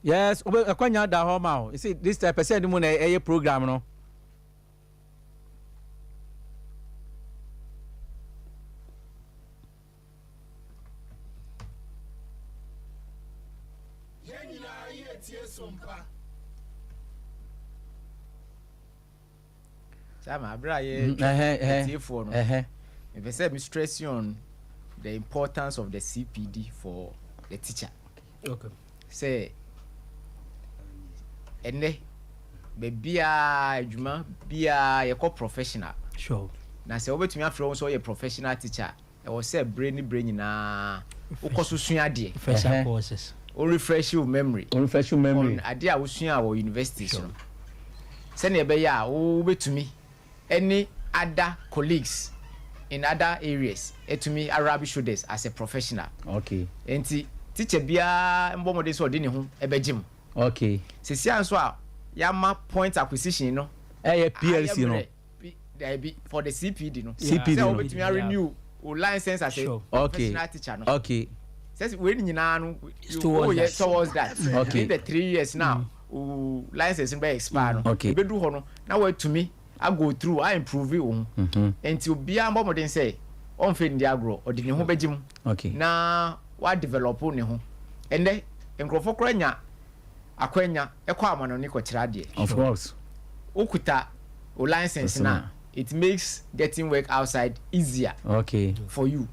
Yes, obe ɛkwanya da hɔ ma o. You see, this type sɛ ɛde mu na ɛyɛ program no. Yɛn nyinaa yɛtie Sompa. Sama abere a yɛ atiefoɔ no, mepɛ sɛ me stress on the importance of the CPD for the teacher. Sɛ ɛnɛ baabiaa adwuma biaa yɛkɔ professional na sɛ wobɛtumi afrɛ wo sɛ woyɛ professional teacher, ɛwɔ sɛ bere ne bere nyinaa wokɔ so sua adeɛ. Refresher courses. Wo refresh wo memory O refresh your memory. On adeɛ a wosua wɔ universities no, sɛnea ɛbɛyɛ a wobɛtumi ɛne other colleagues in other areas ɛtumi arub shoulders as a professional. Nti teacher biara mbɔ mmɔden sɛ ɔde ne ho ɛbɛgye mu. Sesia nso a yɛama point acquisition no ɛyɛ PLC no. Ayɛ mmerɛ. Daabi, for the CPD no. CPD sɛ no. wobɛtumi a renew wo license as a professional teacher no, sɛ wei ni nyinaa no you towards woyɛ that. Towards that. Within the 3 years now wo license no bɛ expire no, ebedu hɔ no na woatumi a go through a improve wo ho. Nti obiara mbɔ mmɔden sɛ ɔnfɛ ndi agorɔ, ɔde ne ho bɛgye mu na wa develop ne ho. Ɛnɛ nkurɔfoɔ koraa nya akwanya ɛkɔ amanɔne kɔkyerɛ adeɛ. Of course. Wokuta o license na it makes getting work outside easier for you.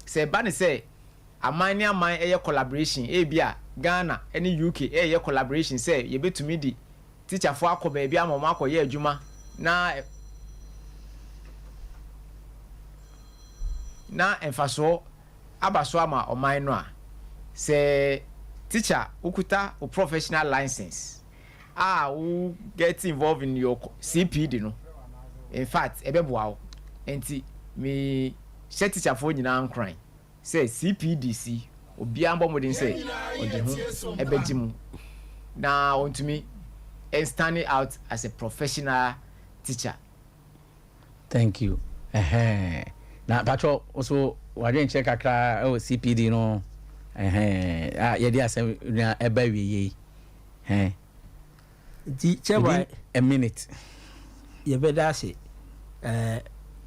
Sɛ ɛba ne sɛ aman ne aman ɛyɛ collaboration, ebi a Ghana ɛne UK ɛyɛ collaboration sɛ yɛbɛtumi de teacherfoɔ akɔ baabi ama wɔn akɔyɛ adwuma na mfasoɔ aba so ama ɔman no a, Sɛ teacher wokuta wo professional license a wo get involved in your CPD no, in fact ɛbɛboa wo. Nti me hyɛ teacherfoɔ nyinaa nkuran sɛ CPDC obiara mbɔ mmɔden sɛ ɔde ho ɛbɛgye mu na ɔntumi standing out as a professional teacher. Thank you. Ɛhɛn. Na patro nso wadwenkyerɛ kakra ɛwɔ CPD no, ɛhɛn, a yɛde asɛm na ɛba wie yie. Ɛhɛn. Nti kyɛba Within a minute. Yɛbɛda ase.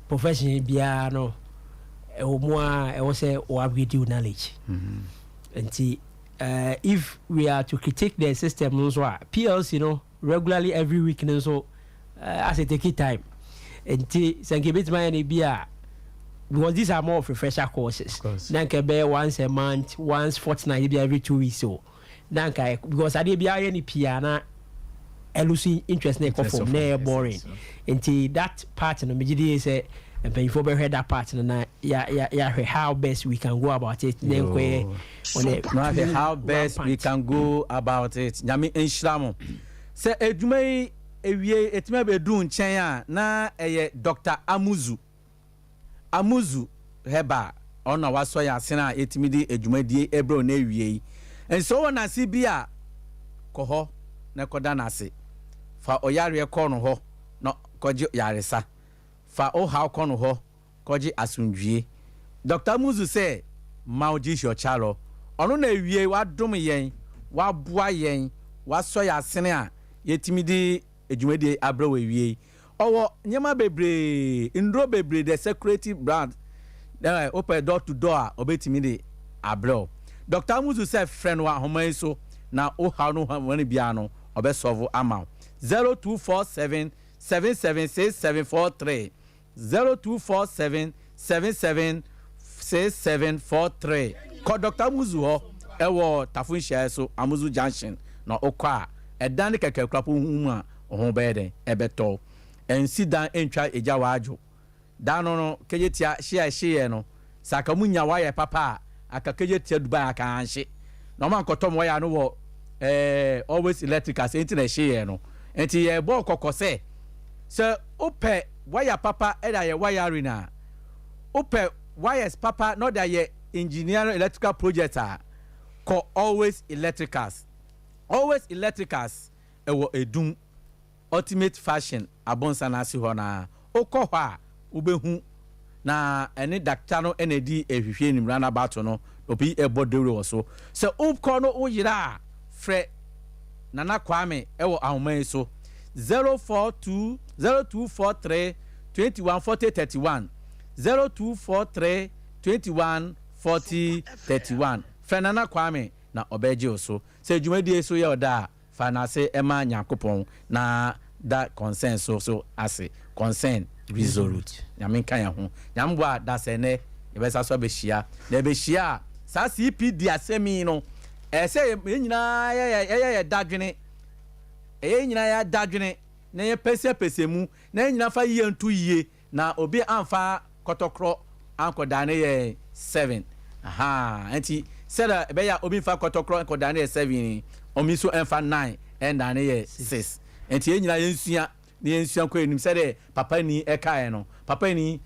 Profession biara no ɛwɔ mu a ɛwɔ sɛ wɔ upgrade your knowledge. Nti if we are to critique the system no nso a, PLC no regularly every week no nso as it take time. Nti sɛ nka ebɛtumi ayɛ no bi a, because these are more of refresher courses, na nka ɛbɛyɛ once a month, once fortnight, bi every 2 weeks o, na nka because adeɛ bi ayɛ no pii a na ɛlose interest na ɛkɔ fam na ɛyɛ boring. Nti that part no, megye di sɛ mpanyinfoɔ bɛhwɛ that part no na yɛahwɛ how best we can go about it na nkɔyɛ on a Na ahwɛ how best we can go about it. Nyame nhyira mo. Sɛ edwuma yi ewie etumi abɛdu nkyɛn a, na ɛyɛ Dr. Amuzu Amuzu Heba, ɔno a wasɔ yɛ asene a yɛtumi de edwumadie ɛbrɛ na ewie yi. Nso wɔ n'ase bi a, kɔ hɔ na kɔda n'ase, fa ɔyareɛ kɔ no hɔ na kɔgye yaresa, fa ɔhaw kɔ no hɔ kɔgye asomdwie. Dr. Amuzu sɛ ma wo gye ɔkyalɔ, ɔno na ewie wadom yɛn, waboa yɛn, wasɔ yɛ asene a yɛtumi de edwumadie abrɛ wɔ ewie yi. Ɔwɔ nneɛma bebree, nduro bebree, the security brand wopɛ door to door a, ɔbɛtumi de abrɛ wo. Dr. Amuzu sɛ frɛ no wɔ ahoma yi so na wohaw no hɔ biara no, ɔbɛsɔfo ama wo. 0247 776743, 0247 776743. Kɔ Dr. Amuzu hɔ, ɛwɔ Tafo nhyiaeɛ so, Amuzu Junction. Na wokɔ a, ɛdan ne kɛkɛ kora po hu mu a, ɔho bɛyɛ dɛn ɛbɛtɔ. Ɛnsi dan ɛntwa egya wadwo dan no Kejetia hyia ɛhyeɛ no sɛ aka mu nya wayɛ papa a, aka Kejetia Dubai aka anhye na ɔma nkɔtɔ mo waya no wɔ Always Electric ase nti na ɛhyeɛ no. Nti yɛbɔ kɔkɔ sɛ wopɛ waya papa ɛde ayɛ wiring a, wopɛ wires papa na ɔde ayɛ engineering electrical project a, kɔ Always Electricals. Always Electricals ɛwɔ Edum, Ultimate Fashion abonsa n'ase hɔ. Na wokɔ hɔ a, wobɛhu na ɛne dakta no ɛna ɛdi ehwehwɛ nimra n'abato no, obi ɛbɔ dawuro wɔ so. Sɛ wokɔ no woyera a, frɛ Nana Kwame ɛwɔ ahoma yi so: 042 0243 21 40 31, 0243 21 40 31. Frɛ Nana Kwame na ɔbɛgye wo so. Sɛ dwumadie so yɛ ɔda a, fa n'ase ɛma Nyankopɔn na da concern so ase, Concern Resolute. Nyame nka yɛn ho. Nyame boa a, da sɛ nɛ yɛbɛsa so abɛhyia na yɛbɛhyia a, saa CPD asɛm yi no, ɛyɛ sɛ yɛn nyinaa yɛyɛ yɛ dadwene, ɛyɛ nyinaa yɛ dadwene na yɛpɛsɛpɛsɛ mu na yɛn nyinaa fa yie nto yie na obi amfa kɔtɔkorɔ ankɔda ne yɛ seven aha. Nti sɛdeɛ ɛbɛyɛ a obi nfa kɔtɔkorɔ nkɔda ne yɛ seven, omi nso ɛnfa nine ɛnda ne yɛ six. Nti yɛn nyinaa yɛnsua na yɛnsua kɔ anim sɛdeɛ papa ni ɛkaeɛ no. Papa ni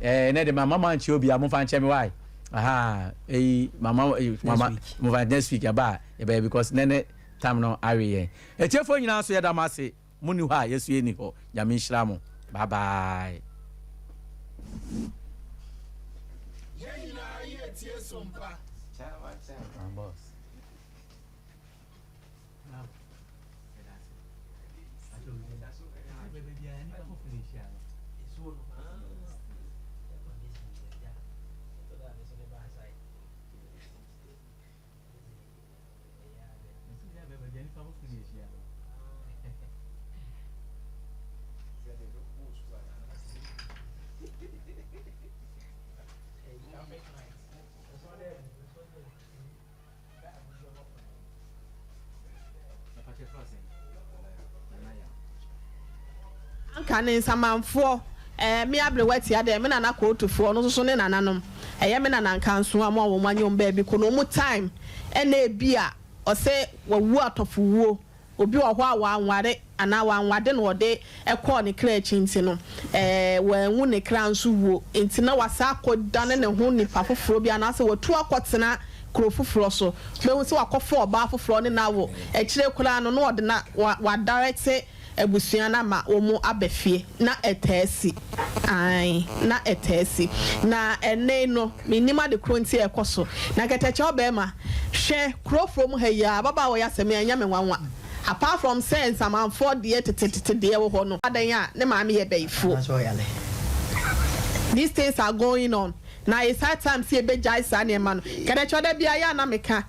ne de mama nkyɛn obi a momfa nkyɛn mi wae aha eyi mama eyi mama momfa next week ɛba a yɛbɛyɛ, because nene tam no awe yɛn. Etiefoɔ nyinaa nso, yɛda mo ase. Mo ni hɔ a, yɛso yɛ ni hɔ. Nyame nhyira mo. Bye bye. Yɛn nyinaa yɛ tie so mpa. Boss. Anka ne nsamanfoɔ, me aberewa tia dɛ me nana kootufoɔ no nso so ne nananom. Ɛyɛ me nana nka nso a mo a wɔn anyɛ wɔn baabi kɔ no wɔn time, ɛna ebi a ɔsɛ wawu atɔfo wuo. Obi wɔ hɔ a wanware anaa wanwade na ɔde ɛkɔɔ ne kra akyi, nti no wanwu ne kra nso wuo, nti na wasa akɔdane ne ho nipa foforɔ bi anaasɛ watu akɔtena kuro foforɔ so, bɛhu sɛ wakɔfa ɔbaa foforɔ ne n'awo akyire koraa no na ɔde na wa wadarete abusua no ama wɔn aba fie. Na ɛtaa si ae, na ɛtaa si. Na ɛnɛ no menim ade kuro nti ɛkɔ so. Na kɛtɛkyɛ ɔbɛrima hwɛ kurofuo mu ha yi a, ababaawa yɛ asɛm yi, ɛnyɛ me nwanwa. Apart from sɛ nsamanfoɔ deɛ tetetete deɛ wɔ hɔ no, adan a ne maame yɛ bɛyifoɔ. These things are going on na it's high time sɛ ebegyae saa nneɛma no. Kɛtɛkyɛ ɔda bi ayɛ ana meka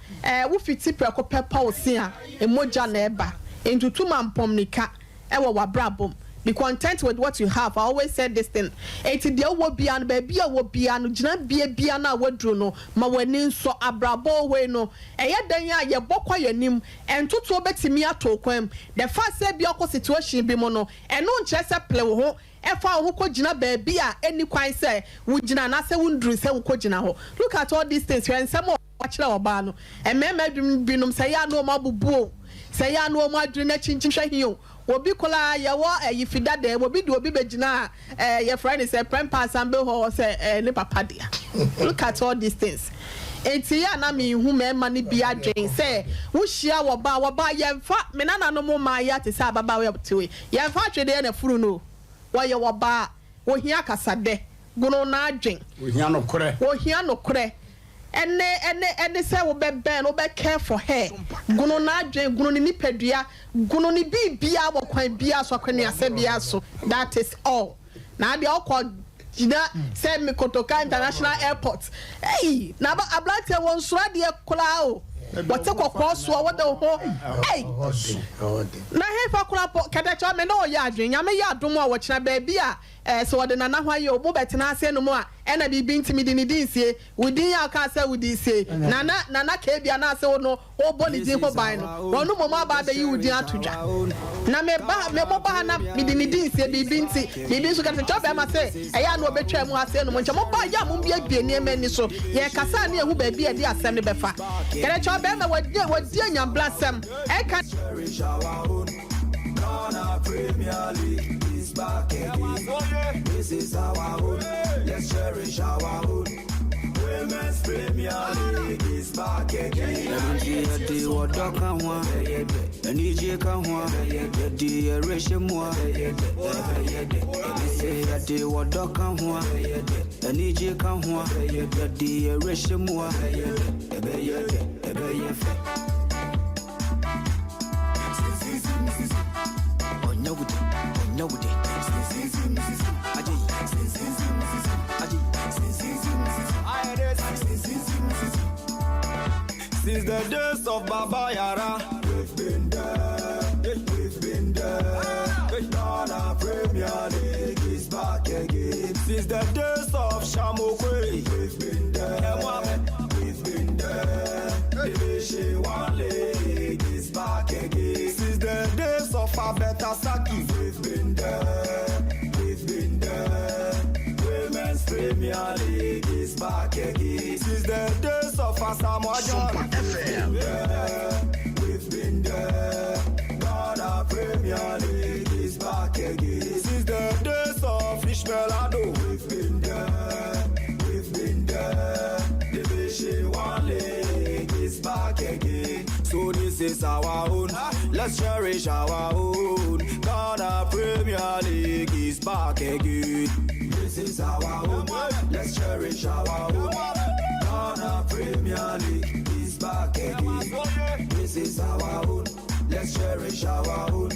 wofiti prɛko pɛ pɔw a emogya na ɛba ntutu ma mpɔmnika ɛwɔ w'abrabɔ mu. Be content with what you have. I always said this thing. Eti deɛ wɔ bia no, baabi a wɔ bia no, gyina bie bia no a waduru no, ma w'ani nsɔ abrabɔ wei no. Ɛyɛ dan a yɛbɔ kɔ yɛn anim, ntotoɔ bɛtumi ato kwan mu. The fact sɛ bi ɔkɔ situation bi mu no, ɛno nkyerɛ sɛ pele wo ho ɛfa wo ho kɔ gyina baabi a ɛni kwan sɛ wogyina anaasɛ wonduru sɛ wokɔ gyina hɔ. Look at all these things. Hwɛ nsɛm a wakyerɛ ɔbaa no. Mmarima binom sɛ yɛ ano ɔmo abubu o, sɛ yɛ ano ɔmo adwene n'akyinkyin. Hwɛ hin o, obi koraa yɛwɔ ɛyi fida dɛm, obi de obi bɛgyina a yɛfrɛ ne sɛ prɛmpa asambe hɔ sɛ ne papa dea. Look at all these things. Eti yɛ ana mi hu mmarima no bi adwene sɛ wohyia wɔba wɔba yɛmfa me nananom mmaa yɛ ate sɛ ababaawa te wei, yɛmfa atwedeɛ na furu no. Wɔyɛ wɔbaa, wohia kasadɛ gono n'adwen. Ohia nokorɛ. Ohia nokorɛ ɛne sɛ wobɛbɛn no, wobɛ care for her, gono n'adwen, gono ne nipadua, gono ne biribia wɔ kwan bia so, akwanuasɛ bia so. That is all. Na adeɛ ɔkɔ gyina sɛ Mikotoka International Airport ɛyi na aberanteɛ wɔ nsoro adeɛ koraa o, wɔte kɔkɔɔ soɔ, wɔde wo ho ɛyi na hefa koraa pɔ. Kɛtɛkyɛ ɔmɛ na ɔyɛ adwene. Nyame yɛ adom a wɔkyena baabi a sɛ wɔde nana ho ayɛ o, mo bɛtena ase no mu a, ɛna biribi ntumi de ne din sie wo din a ɔka sɛ wo din sie nana nana keebi anaasɛ wo no wɔbɔ ne din ho ban no, wɔn mmom aba abɛyi wo din ato dwa. Na meba mebɔ ba ha na mede ne din sie biribi nti biribi nso. Kɛtɛkyɛ ɔbɛrima sɛ ɛyɛ a na wɔbɛtwa mu ase no mo nkyɛn, mo ba yɛ a mo biebie nneɛma ani so, yɛ kasa ne ehu baabi a yɛde asɛm no bɛfa. Kɛtɛkyɛ ɔbɛrima wɔdi anyambra asɛm ɛka. Cherish our own. Ghana Premier League is back again. This is our own. Let's cherish our own. Women's Premier League is back again. Ɛno yɛde wɔdɔ ka ho a, anigye ka ho a, yɛde yɛrehyɛ mu a, sɛ yɛde wɔdɔ ka ho a, anigye ka ho a, yɛde yɛrehyɛ mu a, ɛbɛyɛ dɛ, ɛbɛyɛ fɛ. Ɔnyɛ wo de, ɔnyɛ wo de. Agye, agye. Since the days of Baba Yara, we've been there, we've been there. Ghana Premier League is back again. Since the days of Shamokwe, we've been there, we've been there. Division One League is back again. Since the days of Abeta Saki, we've been there, we've been there. Women's Premier League is back again. Since the days of Asamoah Gyan, we've been there. Ghana Premier League is back again. Since the days of Ishmael Ado, we've been there, we've been there. Division One League is back again. So this is our own. Let's cherish our own. Ghana Premier League is back again. This is our own. Let's cherish our own. Ghana Premier League is back again. This is our own. Let's cherish our own.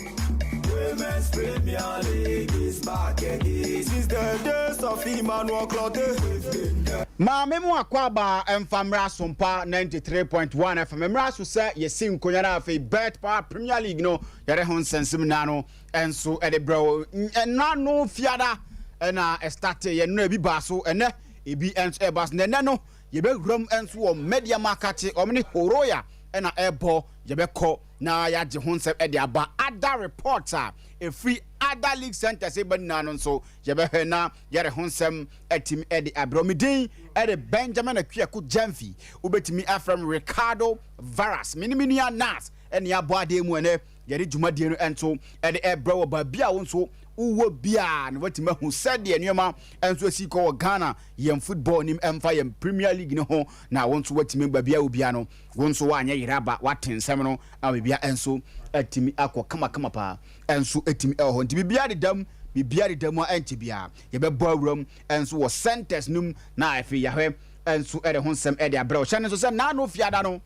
Women's Premier League is back again. Since the days of Emmanuel Clotte, we've been there. Maame mu akɔ aba mfa mmra Sompa 93.1 FM mmra so sɛ yɛsi nkonnwa no. Afei betPawa Premier League no, yɛde ho nsɛnsɛm nyinaa no nso ɛde brɛ wo. Ɛna no fiada ɛna ɛstart yɛn no, ebi baa so, ɛnɛ ebi nso ɛba so. Na ɛnɛ no yɛbɛwuram nso wɔ Medeama Akakye, ɔmo ne Horoya ɛna ɛbɔ. Yɛbɛkɔ. na yɛagye ho nsɛm de aba. Other reports a ɛfiri other league centres ba nyinaa no nso, yɛbɛhwɛ na yɛde ho nsɛm atumi de abrɛ. Me din de Benjamin Akuako Gyamfi. Wobɛtumi afrɛ me Ricardo Varas. Me ne me nua Nas ɛne abɔ adeɛ mu ɛnɛ yɛde dwumadie no nso ɛde ɛbrɛ wɔ baabi a wo nso wowɔ biara na watumi ahu sɛdeɛ nneɛma nso asi kɔ wɔ Ghana yɛn football nim ɛmfa yɛn Premier League ne ho, na wo nso watumi baabi a wo biara no, wo nso woanyɛ yere aba wate nsɛm no ama biribiara nso atumi akɔ kamakama paa nso atumi ɛwɔ hɔ. Nti biribiara deda mu, biribiara deda mu a ɛnkyɛ biara yɛbɛbɔ awuram nso wɔ centers no mu na afei yɛahwɛ nso ɛde ho nsɛm ɛde abrɛ wo. Hyɛ no nso sɛ naano fiada no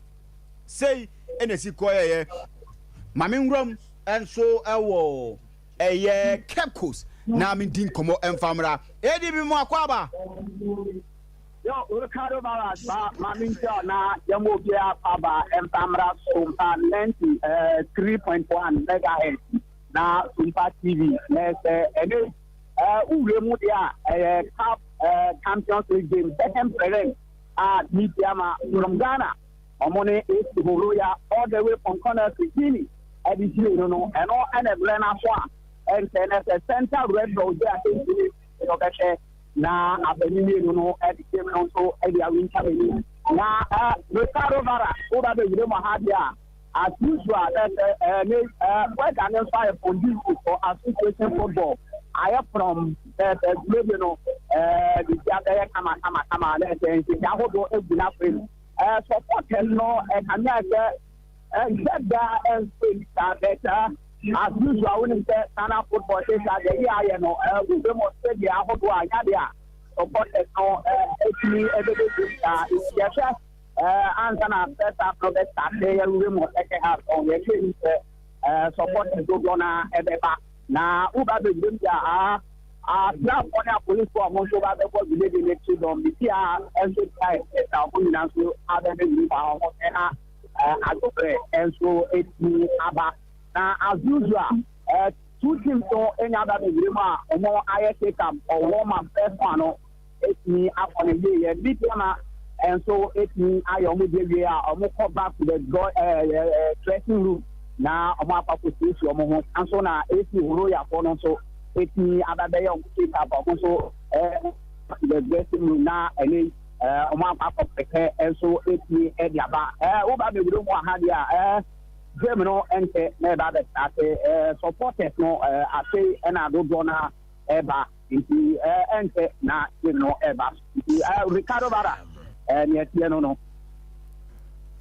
sei ɛna esi kɔ yɛyɛ maame nwuram nso ɛwɔ ɛyɛ Cape Coast na medi nkɔmmɔ ɛmfa mmra ADB mu akɔ aba. Yo, Ricardo Varas ba maame nkyɛn na yɛn obiara aba ɛmfa mmra Sompa 93.1 megahertz na Sompa TV na ɛsɛ ɛne wura mu deɛ a ɛyɛ CAF Champions League game second prelim a Medeama from Ghana ɔmo ne AC Horoya all the way from Conakry, Guinea ɛde gyina no, ɛno ɛna ɛbrɛ n'aso a ɛnkyɛn na ɛsɛ Central Red Rose a ɛntumi ɔbɛhwɛ na abɛni mmienu no ɛde game no nso ɛde awinta n'anim. Na Ricardo Vara woba bɛwura mu ha deɛ a, as usual, ɛsɛ ne weather ne nso ayɛ conducive for association football, ayɛ from ɛsɛ dwumadie no biribi abɛyɛ kama kama kama na ɛsɛ nhyehyɛ ahodoɔ egu n'afɛ mu. Supporters no ɛkame sɛ ɛnhyɛ da ɛnso nsa bɛta. As usual, wonim sɛ Ghana football sɛ saa deɛ yɛ ayɛ no wura mu stadium ahodoɔ a nyadeɛ a supporters no ɛtumi ɛbɛbɛ dwom saa. Yɛhwɛ ansa na first half no bɛ start, yɛwura mu second half no, yɛhwɛ ni sɛ supporters dodoɔ na ɛbɛba na woba bɛwura mu deɛ a, asraafoɔ ne apolisifoɔ a wɔn nso ba bɛbɔ dwumadie no akyi dɔm bisi a nso tia ɛsɛ a wɔn nyinaa nso abɛbɛwura mu a wɔn hwɛ na adwobrɛ nso etumi aba. Na as usual, two teams no enya aba bɛwura mu a wɔn ayɛ take up or warm up. First one no etumi akɔ ne yie yɛ. Medeama nso etumi ayɛ wɔn de wie a wɔn kɔ back to the draw ɛɛ ɛɛ dressing room na wɔn akɔ akɔ siesie wɔn ho. Nso na AC Horoyafoɔ no nso etumi aba bɛyɛ wɔn take up, wɔn nso to the dressing room na ɛne wɔn akɔ akɔ pɛpɛ nso etumi ɛde aba. Woba bɛwura mu aha deɛ a, game no nkyɛ na ɛba abɛ start. Supporters no afei ɛna dodoɔ na ɛba, nti ɛnkyɛ na game no ɛba. Nti Ricardo Bara, nea ɛteɛ no.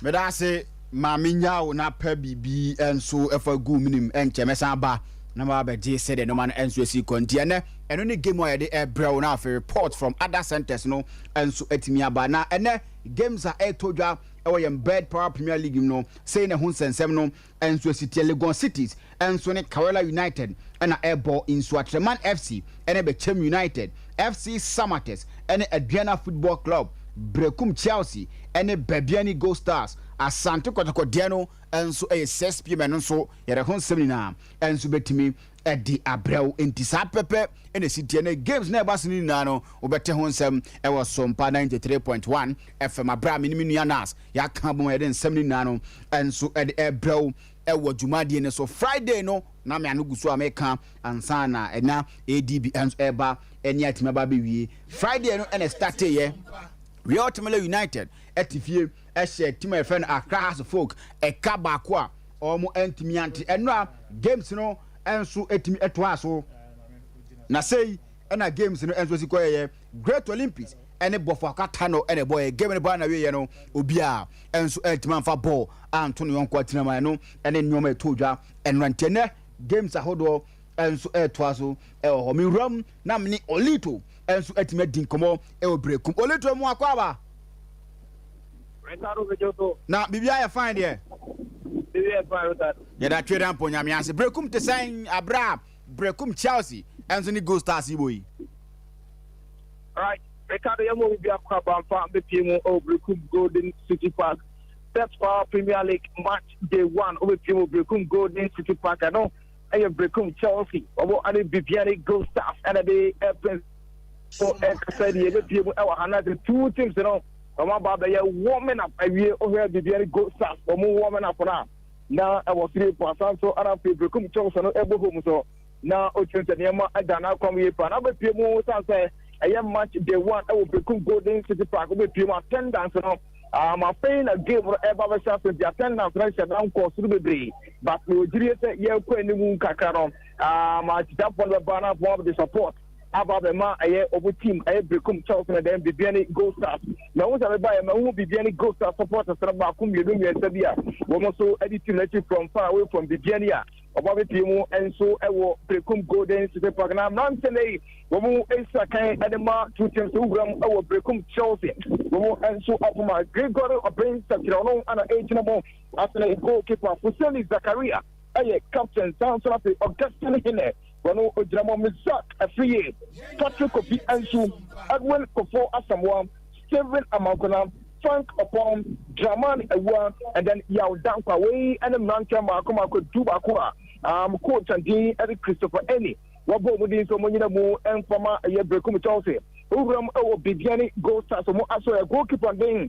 Meda ase, maame nyawo na pɛ biribi nso ɛfa gu mu nim ɛnkyɛ mɛsan ba na ma bɛgye sɛdeɛ nneɛma no nso asi kɔ. Nti ɛnɛ ɛno ne game a yɛde ɛbrɛ wo na afei report from other centers no nso atumi aba. Na ɛnɛ games a ɛretɔ dwa ɛwɔ yɛn Bet Power Premier League mu no, sei na ɛho nsɛnsɛm no nso asi teɛ. Legon Cities nso ne Karela United ɛna ɛbɔ, Nsuatreman FC ɛne Bɛkyɛm United, FC Samates ɛne Aduana Football Club, Brekum Chelsea ɛne Bibiani Gold Stars. Asante Kɔtɔkɔdeɛ no nso ɛyɛ 6 p.m. Ɛno nso yɛde ho nsɛm nyinaa nso bɛtumi ɛde abrɛw. Nti saa pɛpɛ ɛna esi teɛ no. Games na ɛba so no nyinaa no, wobɛte ho nsɛm ɛwɔ Sompa 93.1 FM abira me ne me nua Nas yɛaka bom a yɛde nsɛm no nyinaa no nso ɛde ɛbrɛw ɛwɔ dwumadie no so. Friday no na me ano gu so a meka ansa na ɛna ADB nso ɛba ɛne atumi aba abɛwie. Friday no ɛna start yɛ Real Tamale United ɛte fie ɛhyɛ team a yɛfrɛ no Accra Hearts Folk ɛka baako a wɔn ntumi ante. Ɛnora games no nso ɛtumi ɛtoa so na sei ɛna games no nso si kɔ yɛyɛ Great Olympics ɛne Bɔfo Akata no ɛna ɛbɔ yɛ game no bɔ na wieɛ no, obiara nso ɛntumi amfa bɔɔl anto ne yɔnko atenam. Ɛno ɛne nneɛma ɛtɔ dwa ɛnora. Nti ɛnɛ games ahodoɔ nso ɛtoa so ɛwɔ hɔ. Mewuram na mene Olito nso atumi adi nkɔmmɔ ɛwɔ Berekum. Olito mu akɔ aba na biribi ayɛ fine deɛ, yɛda twe da mpo Nyame ase. Berekum te sɛn aberɛ a Berekum Chelsea ɛnso ne Gold Stars yi bɔ yi? Right, Ricardo, yɛma obi akɔ abamfa bɛpie mu ɛwɔ Brekum Golden City Park. Bet Power Premier League match day one wobɛpie mu Brekum Golden City Park. Ɛno ɛyɛ Brekum Chelsea wɔbɔ ane Bibiani Gold Stars ɛna de ɛpɛn so ɛkasa deɛ yɛbɛpie mu ɛwɔ ha na the two teams no wɔn aba abɛyɛ warming up awie. Wohwɛ Bibiani Gold Stars wɔn warming up no a Na ɛwɔ soro po asan so ara afei Berekum Chelsea no ɛbɔ home so na ɔkyerɛ sɛ nneɛma ɛda n'akwam yie paa na wobɛpie mu san sɛ ɛyɛ match day one ɛwɔ Berekum Golden City Park wobɛpie mu attendance no um, afei na game no ɛba bɛhyɛ ase nti attendance no hyɛ da nkɔ soro bebree but na ɔgyirie sɛ yɛrekɔ anim kakra no um, akyitafoɔ no bɛba na afɔ de support aba abɛma ɛyɛ ɔmo team ɛyɛ Berekum Chelsea na dɛm Bibiani Gold Stars na wɔn sɛ meba yɛ ma ho Bibiani Gold Stars supporters no baako mmienu mmiɛnsa bi a wɔn nso ɛde team n'akyi from far away from Bibiani a ɔmo abɛpie mu nso ɛwɔ Berekum Golden City Park na mmeranteɛ no yi wɔn esi akan ɛde ma two teams wuram ɛwɔ Berekum Chelsea wɔn nso apoma Gregory Obeng Sakyerɛ ɔno ana ɛgyina mu asene goalkeeper Fuseni Zakaria ɛyɛ captain san so afei Augustine Hene wɔn ogyina mu Mizak Afriye Patrick Kofi Ansu Edwin Kofo Asamoah Stephen Amankona Frank Opong Dramani Awua and then Yaw Dankwa wei ɛne mmeranteɛ mmaako mmaako du baako a um, coach andin ɛde Christopher Eni wɔbɔ wɔn din nso wɔn nyina mu mfama ɛyɛ Berekum Chelsea owuram ɛwɔ Bibiani Gold Stars wɔn aso yɛ goalkeeper den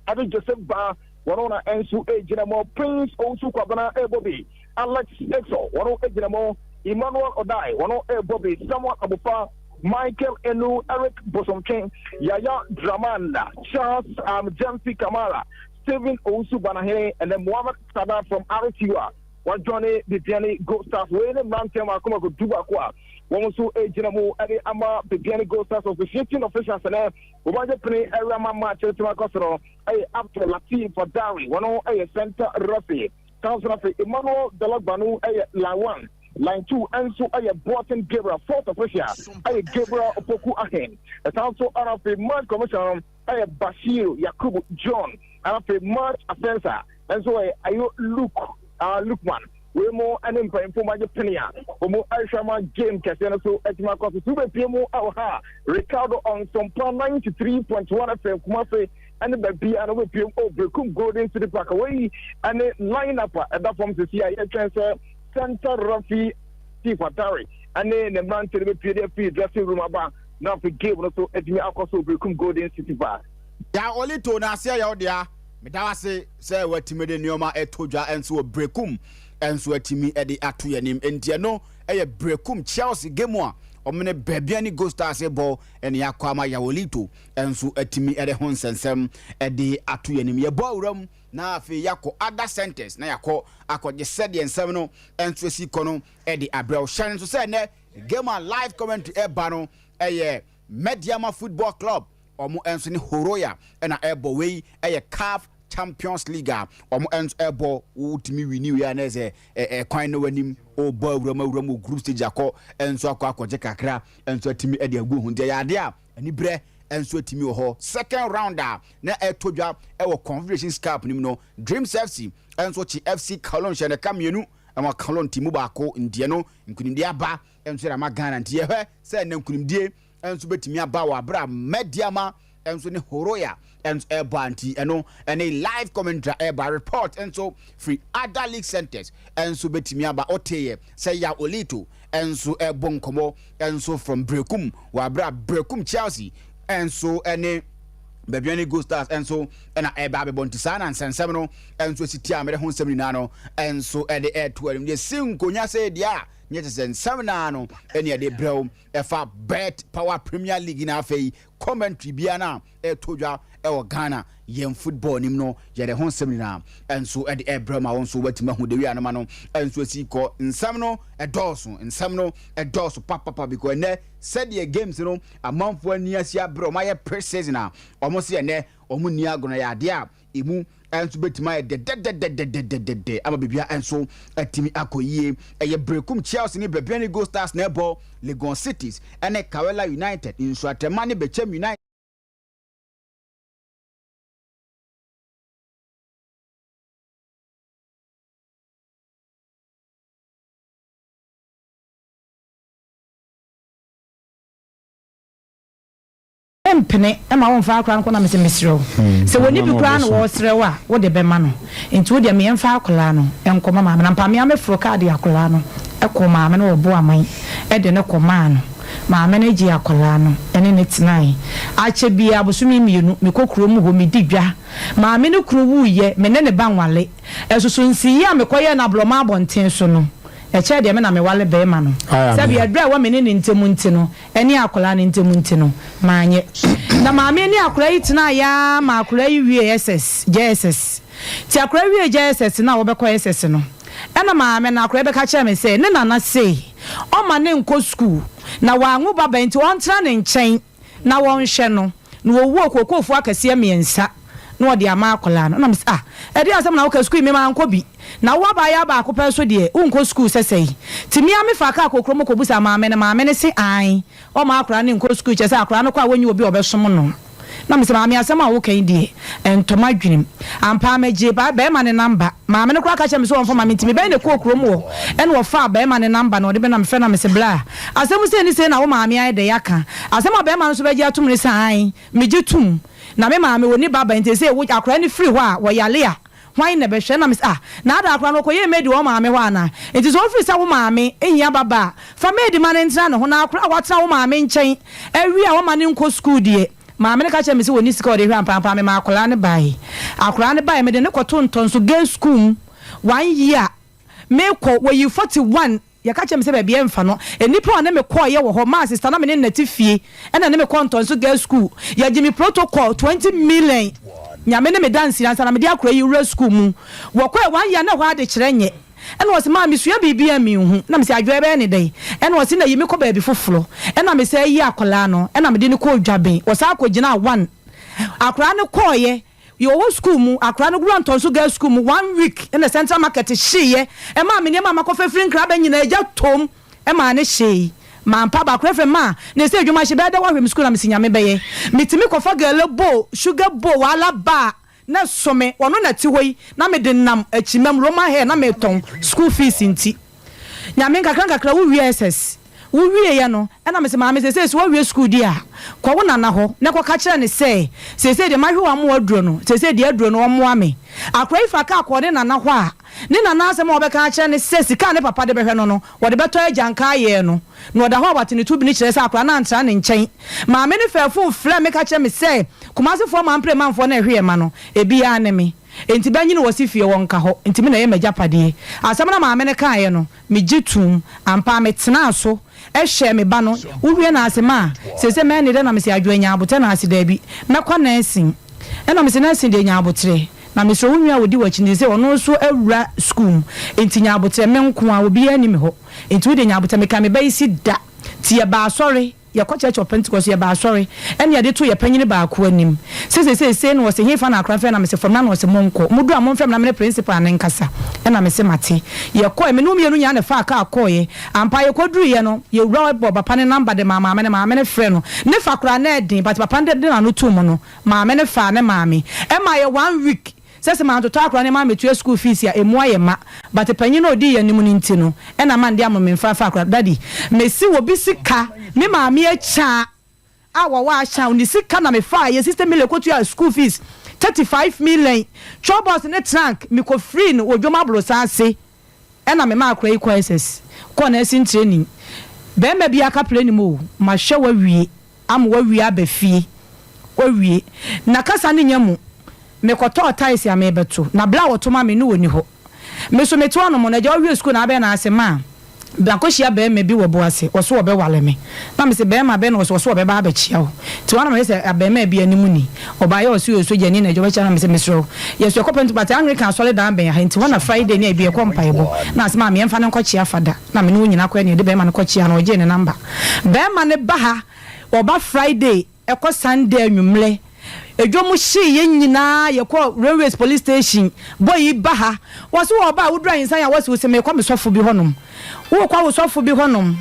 ɛde Joseph Ba wɔn na nso egyina mu Prince Owusu Kwabena ɛbɔ bi Alex Exo wɔn egyina mu Emmanuel Odai wɔn ɛbɔ bi Samuel Abufa Michael Enu Eric Bosomtwe Yaya Draman Charles um, Jemfi Kamara Stephen Owusu Banahene and then Mohammed Sada from RTU a wɔadwane Bibiani Gold Stars wei ne mmeranteɛ mako mako du baako a wɔn nso gyina mu de ama Bibiani Gold Stars officiating officials nɛ wɔagye pene awurama match no tumi akɔ soro ɛyɛ Abdul Latif Fadari wɔn ɛyɛ center referee council afei Emmanuel Dalagbanu ɛyɛ line one line two nso ɛyɛ Bolton Gabriel fourth official ɛyɛ Gabriel Opoku Ahen ɛsan so ɛna afei match commissioner ɛyɛ Bashir Yakubu John ɛna afei match assessor nso ɛyɛ Ayo Luke uh, Lukman wei mu ne mpanyinfo mu agye pene a wɔn ahwɛ ma game kɛseɛ no so atumi akɔ so so wobɛpie mu wɔ ha Ricardo Ɔnsɔmpa 93.1 FM Kumase ɛne baabi a na wobɛpie mu oh, Berekum Golden City Park wei ɛne line up a ɛda fam sisi a yɛtwɛn sɛ center referee Steve Atare ɛne ne mmerante no bɛpie de afiri dressing room aba na afei game no so atumi akɔ so Berekum Golden City Park. Ya Olito na aseɛ yɛ wo dea. Meda wo ase sɛ woatumi de nneɛma ɛto dwa nso wɔ Berekum nso atumi de ato yɛn anim. Enti ɛno yɛ Berekum Chelsea game a wɔn ne Bibiani Gold Stars bɔ ɛne akɔ ama Yawolito nso atumi de ho nsɛnsɛm de ato yɛn anim. Yɛbɔ awura mu na afei yɛakɔ other centers na yɛakɔ akɔgye sɛdeɛ nsɛm no nso asi kɔ no de abrɛ wo. Hyɛ no nso sɛ ɛnɛ game a live commentary ɛba no ɛyɛ Medeama Football Club wɔn nso ne Horoya na ɛrebɔ. Wei yɛ CAF Champions League a wɔn nso ɛrebɔ. Wotumi wini wei a na ɛsɛ ɛkwan na w'anim ɔrebɔ awuram awuram wɔ group stage akɔ nso akɔ akɔgye kakra nso atumi de agu ho. Nti ɛyɛ adeɛ a anibrɛ nso atumi wɔ hɔ. Second round a na ɛtɔ dwa wɔ Confederations Cup no mu no, Dreams FC nso kye FC Cologne hyɛ ne ka mmienu ma Cologne ti mu baako. Nti ɛno nkunimdie aba nso de ama Ghana. Nti yɛhwɛ sɛ ɛnɛ nkunimdie nso bɛtumi aba wɔ aberɛ a Medeama nso ne Horoya nso ɛrebɔ a nti ɛno ɛne live commentary a ɛreba report nso firi other league centers nso bɛtumi aba woteeɛ sɛ Yaw Olito nso ɛrebɔ nkɔmmɔ nso from Berekum wɔ aberɛ a Berekum Chelsea nso ɛne Bibiani Gold Stars nso ɛna ɛreba abɛbɔ nti saa na nsɛnsɛm no nso si tia mede ho nsɛm nyinaa no nso ɛde ɛto anim deɛ si nkonya sɛ deɛ a nyɛ te sɛ nsɛm naa no ɛne ɛde brɛw ɛfa Bet Power Premier League na afei commentary biara no a ɛtɔ dwa ɛwɔ Ghana yɛn football nim no yɛde ho nsɛm nyinaa nso ɛde ɛbrɛ ma wɔn nso wɔatumi ahu dewi anoma no nso asi kɔ nsɛm no ɛdɔɔso nsɛm no ɛdɔɔso papapa because ɛnɛ sɛdeɛ games no amanfoɔ ani asi abrɛ wɔn ayɛ pre-season a wɔn se ɛnɛ wɔn nni agorɔ yɛ adeɛ a emu nso bɛtumi ayɛ dɛdɛdɛdɛdɛdɛdɛ ama biribia nso atumi akɔ yie. Ɛyɛ Berekum Chelsea ne Bibiani Gold Stars na ɛbɔ, Legon Cities ne Karela United, Nsuatɛma ne Bɛkyɛm United. Mempene ma womfa akora no nkɔ na mese mesrɛ wo sɛ wɔnni bi koraa na wɔresrɛ wo a wode bɛma no nti wodeɛ me yɛmfa akwadaa no nkɔma maame no ampa me ara meforo kaa de akwadaa no kɔɔ maame no wɔ Boaman de no kɔmaa no maame no gyee akwadaa no ne no tenae akyɛ biara bosome mmienu mekɔ kurom hɔ medi dwa maame no kunu wuiɛ me ne ne ba nwale. Ɛsoso nsiyie a mekɔyɛɛ no aborɔma abɔnten so no, ɛkyɛɛ deɛ me na mewale barima no. Sɛdeɛ ɛberɛ a ɛwɔ me ne ne ntam nti no, ɛne akwadaa no ntam nti no, manyɛ. Na maame ne akwadaa yi tenaeɛ ara maa akwadaa yi wiee SS, JSS. Nti akwadaa yi wiee JSS no a wɔbɛkɔ SS no, ɛna maame no, akwadaa yi bɛka kyerɛɛ me sɛ ne nana se ɔmma no nkɔ sukuu, na wanwo ba ba nti ɔntena ne nkyɛn na wɔnhwɛ no, na wɔwuo kookoofoɔ akɛseɛ mmiɛnsa na wɔde ama akwadaa no. Ɛna mese, ah, ɛdeɛn asɛm na woka, sukuu yi me mankɔ bi, na wo abaayewa baako pɛ nso deɛ, wonkɔ sukuu sɛsɛi. Nti me ara mefaa kaa kɔɔ kurom kɔbusaa maame no, maame no se aane, ɔmma akwadaa no nkɔ sukuu, kyerɛ sɛ akwadaa no kɔ a wɔnyi obi a ɔbɛsom no. Na mese, Maame, asɛm a woka yi deɛ, ɛntɔ m'adwenem. Ampa ara megyee barima no namba. Maame no koraa ka kyerɛɛ me sɛ ɔmfa mma me, nti mebɛn no kɔɔ kurom hɔ, ɛna ɔfaa barima no namba na ɔde bɛnam. Mefrɛɛ no na mese, Bla, asɛm sei ne sei na wo maame ayɛ dɛn aka? Asɛm a barima no nso bɛgye atom ne sɛ, Aane, megye tom. Na me maame, ɔnni ba ba, nti seesei wo, akwadaa no firi hɔ a, wɔyare a, Hwan na ɛbɛhwɛ? Ɛna mese, Ah, na ada akora no ɔkɔyɛɛ maid wɔ wo maame hɔ anaa? Enti sɛ wofiri sɛ wo maame hia ba ba a, fa maid ma no ntena ne ho, na akora a watena wo maame nkyɛn awie a wama no nkɔ sukuu deɛ, maame no ka kyerɛɛ me sɛ ɔnni sika a ɔde hwɛ ampaampa memaa akwadaa no baeɛ. Akwadaa no baeɛ, mede no kɔtoo Ntɔnso Girls School mu one year. Mekɔ, wɔyii 41 Yɛka kyerɛɛ me sɛ baabi a ɛmfa no, nnipa a ɔne me kɔeɛ wɔ hɔ, maa sista na me ne no te fie, ɛna ɛne me kɔɔ Ntɔnso Girls School. Yɛgye me protocol 20 million, Nyame ne me danseni, ansa na mede akora yi wura school mu. Wɔkɔɛ one year na ɛhɔ adekyerɛ nyɛ. Ɛna ɔse maa mesua biribi a menhu. Na mese Adwoa ɛbɛyɛ ne dɛn? Ɛna ɔse na yi me kɔ baabi foforɔ. Ɛna mesan yi akwadaa no, ɛna mede no kɔɔ Dwaben. Wɔsan kɔgyinaa one. Akwadaa no kɔeɛ. Yɛwɔ sukuu mu, akwadaa no wura Ntɔnso Girls School mu one week na Central Market hyeeɛ, ɛmaa me nneɛma a makɔfa firi Nkran aba nyinaa gya toom maa no hyee. Mampa aba, akwadaa frɛ me ma na ɛsɛ adwuma hye bɛyɛ dɛ woahwɛ me sukuu na mese Nyame bɛyɛ. Metumi kɔfa gele bowl, sugar bowl, wahala bar na ɛso me, ɔno na ɛte hɔ yi na mede nam akyimam, Roman hair na metɔn, school fees nti. Nyame nkakra nkakra wo wie SS. Wo wieɛ no ɛna mese maame seesei sɛ woawie sukuu deɛ a kɔ wo nana hɔ na kɔka kyerɛ no sɛ seesei deɛ mahwe w'amoa aduro no seesei deɛ aduro no ɔmmoa me. Akora yi fa kaa kɔɔ ne nana hɔ a ne nana asɛm a ɔbɛka akyerɛ ne sɛ sika a ne papa de bɛhwɛ no no wɔde bɛtɔ agyanka ayɛɛ no na ɔda hɔ a wate ne to bini kyerɛ sɛ akora no antra ne nkyɛn. Maame no faa fon frɛɛ me ka kyerɛ me sɛ Kumasefoɔ mampere manfoɔ no a ɛhwe yɛn ma no ebiara ne me. Enti bɛnyini wɔ se fie wɔ nka hɔ nti me na ɛyɛ m'agyapadeɛ. Asɛm no a maame no kaeɛ no, megye toom. Ampa ara metenaa so hwɛɛ me ba no. Wowie no ase ma a, seesei mɛyɛ ne dɛn na mese Adwoa nya aboterɛ na ase daabi, mɛkɔ nursing. Ɛna mese nursing deɛ nya aboterɛ. Na mesrɛ wo nua a ɔdi w'akyi no seesei ɔno nso awura sukuu mu nti nya aboterɛ. Me nko ara obiara nni me hɔ nti wo deɛ nya aboterɛ. Mekaa me ba yi si da nti yɛbaa asɔre. Yɛkɔ Church of Pentecost, yɛba asɔre, ɛna yɛde to yɛ panyini baako anim sɛ seesei sei na ɔse hefa na akora mfrɛ na mese fam na na ɔse monkɔ, modu a momfrɛ me na mene principal no nkasa, ɛna mese mate. Yɛkɔɛ, me ne wo mmienu nyinaa na ɛfaa car kɔeɛ, ampa yɛkɔduruiɛ no, yɛwura hɔ bɔɔ papa no number de maa maame no, maame no frɛɛ no, ne fa koraa na ɛden but papa no de n'ano too mu no, maame no faa ne maame, ɛmaa yɛ one week Sɛ sɛ mantotɔ akora nneɛma ametua school fees a emu ayɛ ma but panyin a ɔdii yɛn anim no nti no ɛna mande ama me mfa fa akora daddy mese obi sika me maame akya a wɔwɔ ahyɛn ne sika na me faa yɛ sister mile kɔtua school fees 35 million chobos ne trunk me kɔ free no wɔ dwom aborosan ase ɛna me ma akora yi kɔ SS kɔ nursing training bɛrima bi aka plane mu o mahwɛ wawie ama wawie aba fie wawie na kasa no nyɛ mu mekɔtɔɔ tiles a merebɛto na bla a wɔto ma me no ɔnni hɔ me so mete hɔnom no agya wawie sukuu na abɛn na ase ma makɔhyia barima bi wɔ boase ɔso ɔbɛwale me na mese barima bɛn na ɔso ɔso ɔbɛba abɛkyia wo nti hɔ na mehwɛ sɛ abarimaa bi anim ni ɔbaeɛ ɔse ɔyɛ sogyani na agya ɔbɛkyia na mese mesrɛ wo yɛso yɛkɔ pɛnto but Anglican asɔredan bɛn ha nti hɔ na Friday ne ebi yɛkɔ mpaebɔ na ase ma meɛmfa no nkɔkyia fada na me ne wo nyina kɔɛ na yɛde barima no kɔkyia no ɔgyee ne number barima no ba ha ɔba Friday Ɛkɔ Sunday anwummerɛ, edwom hyee yɛn nyinaa, yɛkɔɔ Railways Police Station, boy yi ba ha, wɔse wɔɔba a woduru ahensan a wɔse wose meekɔ me sɔfo bi hɔnom, wookɔ wo sɔfo bi hɔnom,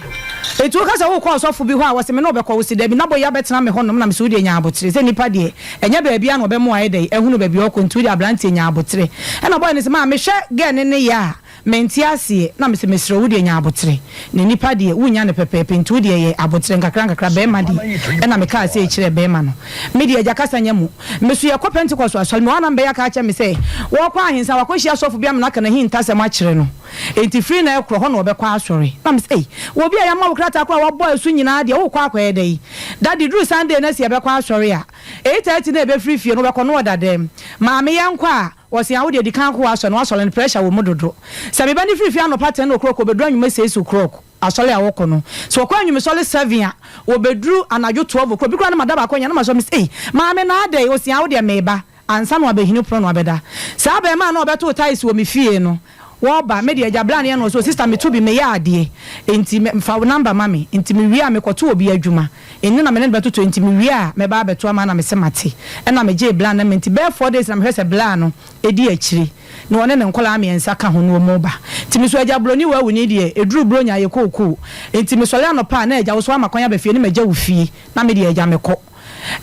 enti woka sɛ wookɔ ɔsɔfo bi hɔ a wɔse me ne wo bɛkɔ, wose dabi na boy yi abɛtena me hɔnom na mese wodeɛ nya abotere sɛ nipa deɛ ɛnyɛ baabiara na ɔbɛma wayɛ dɛn ahunu baabi a ɔɔkɔ nti wodeɛ abranteɛ nya abotere ɛna boy no se maa mehwɛ girl no nneyɛɛ a Mente aseɛ, na mese mesrɛ wo wodeɛ nya aboterɛ, na nipa deɛ wonnya no pɛpɛɛpɛ nti wodeɛ yɛ aboterɛ nkakra nkakra bɛɛma deɛ, ɛna mekaa sei kyerɛɛ bɛɛma no, medeɛ agya kasa nyɛ mo, meso yɛkɔ Pentecost asɔre, mewɔ ha na mbɛyɛ aka akyerɛ me sɛ wɔɔkɔ ahensa wakɔhyia sɔfo bi amena aka n'ahintasɛm akyerɛ no, enti firi na ɛkorɔ hɔ na ɔbɛkɔ asɔre, na mese ei wɔ obi a yɛama wo krataa koraa wabɔ asu nyinaa deɛ wookɔ akɔyɛ dɛn, daddy duru Sunday na si yɛbɛkɔ asɔre a, 8:30 na yɛbɛfiri fie no wobɛkɔ na ɔda dɛm, maame yɛnkɔ a. Wɔse a wodeɛ di kan kɔ w'asɔre na w'asɔre no pressure wɔ mu dodo. Sɛ me ba no firi fie anɔpa 10 o'clock ɔbɛduru anwummerɛ 6 o'clock asɔre a wɔkɔ no. Sɛ ɔkɔ anwumesɔre 7 a ɔbɛduru anadwo 12 o'clock. Bi koraa na mada baako anya na masɔre mese ei maame na adɛn? Ɔse a wodeɛ meba ansa na wabɛhini pono na wabɛda. Saa abarimaa no a ɔbɛtoo tiles wɔ me fie no Wɔba, me deɛ agya bra ne ɛna ɔsɛ o sister meto bi meyɛ adeɛ nti me fa wo number ma me nti me wie a mekɔto obi adwuma nne na me ne no bɛtoto nti me wie a mɛba abɛto ama na mese mate ɛna me gyee bra number nti bɛyɛ 4 days na mehwɛ sɛ bra no ɛdi akyire na ɔne ne nkɔlaa mmiɛnsa ka ho na ɔmu ba nti me so agya broni wawuni deɛ ɛduru bronya yɛ kookoo nti me sɔre anɔpa a na agya wo so ama kwan aba fie ne magya wo fie na me deɛ agya mekɔ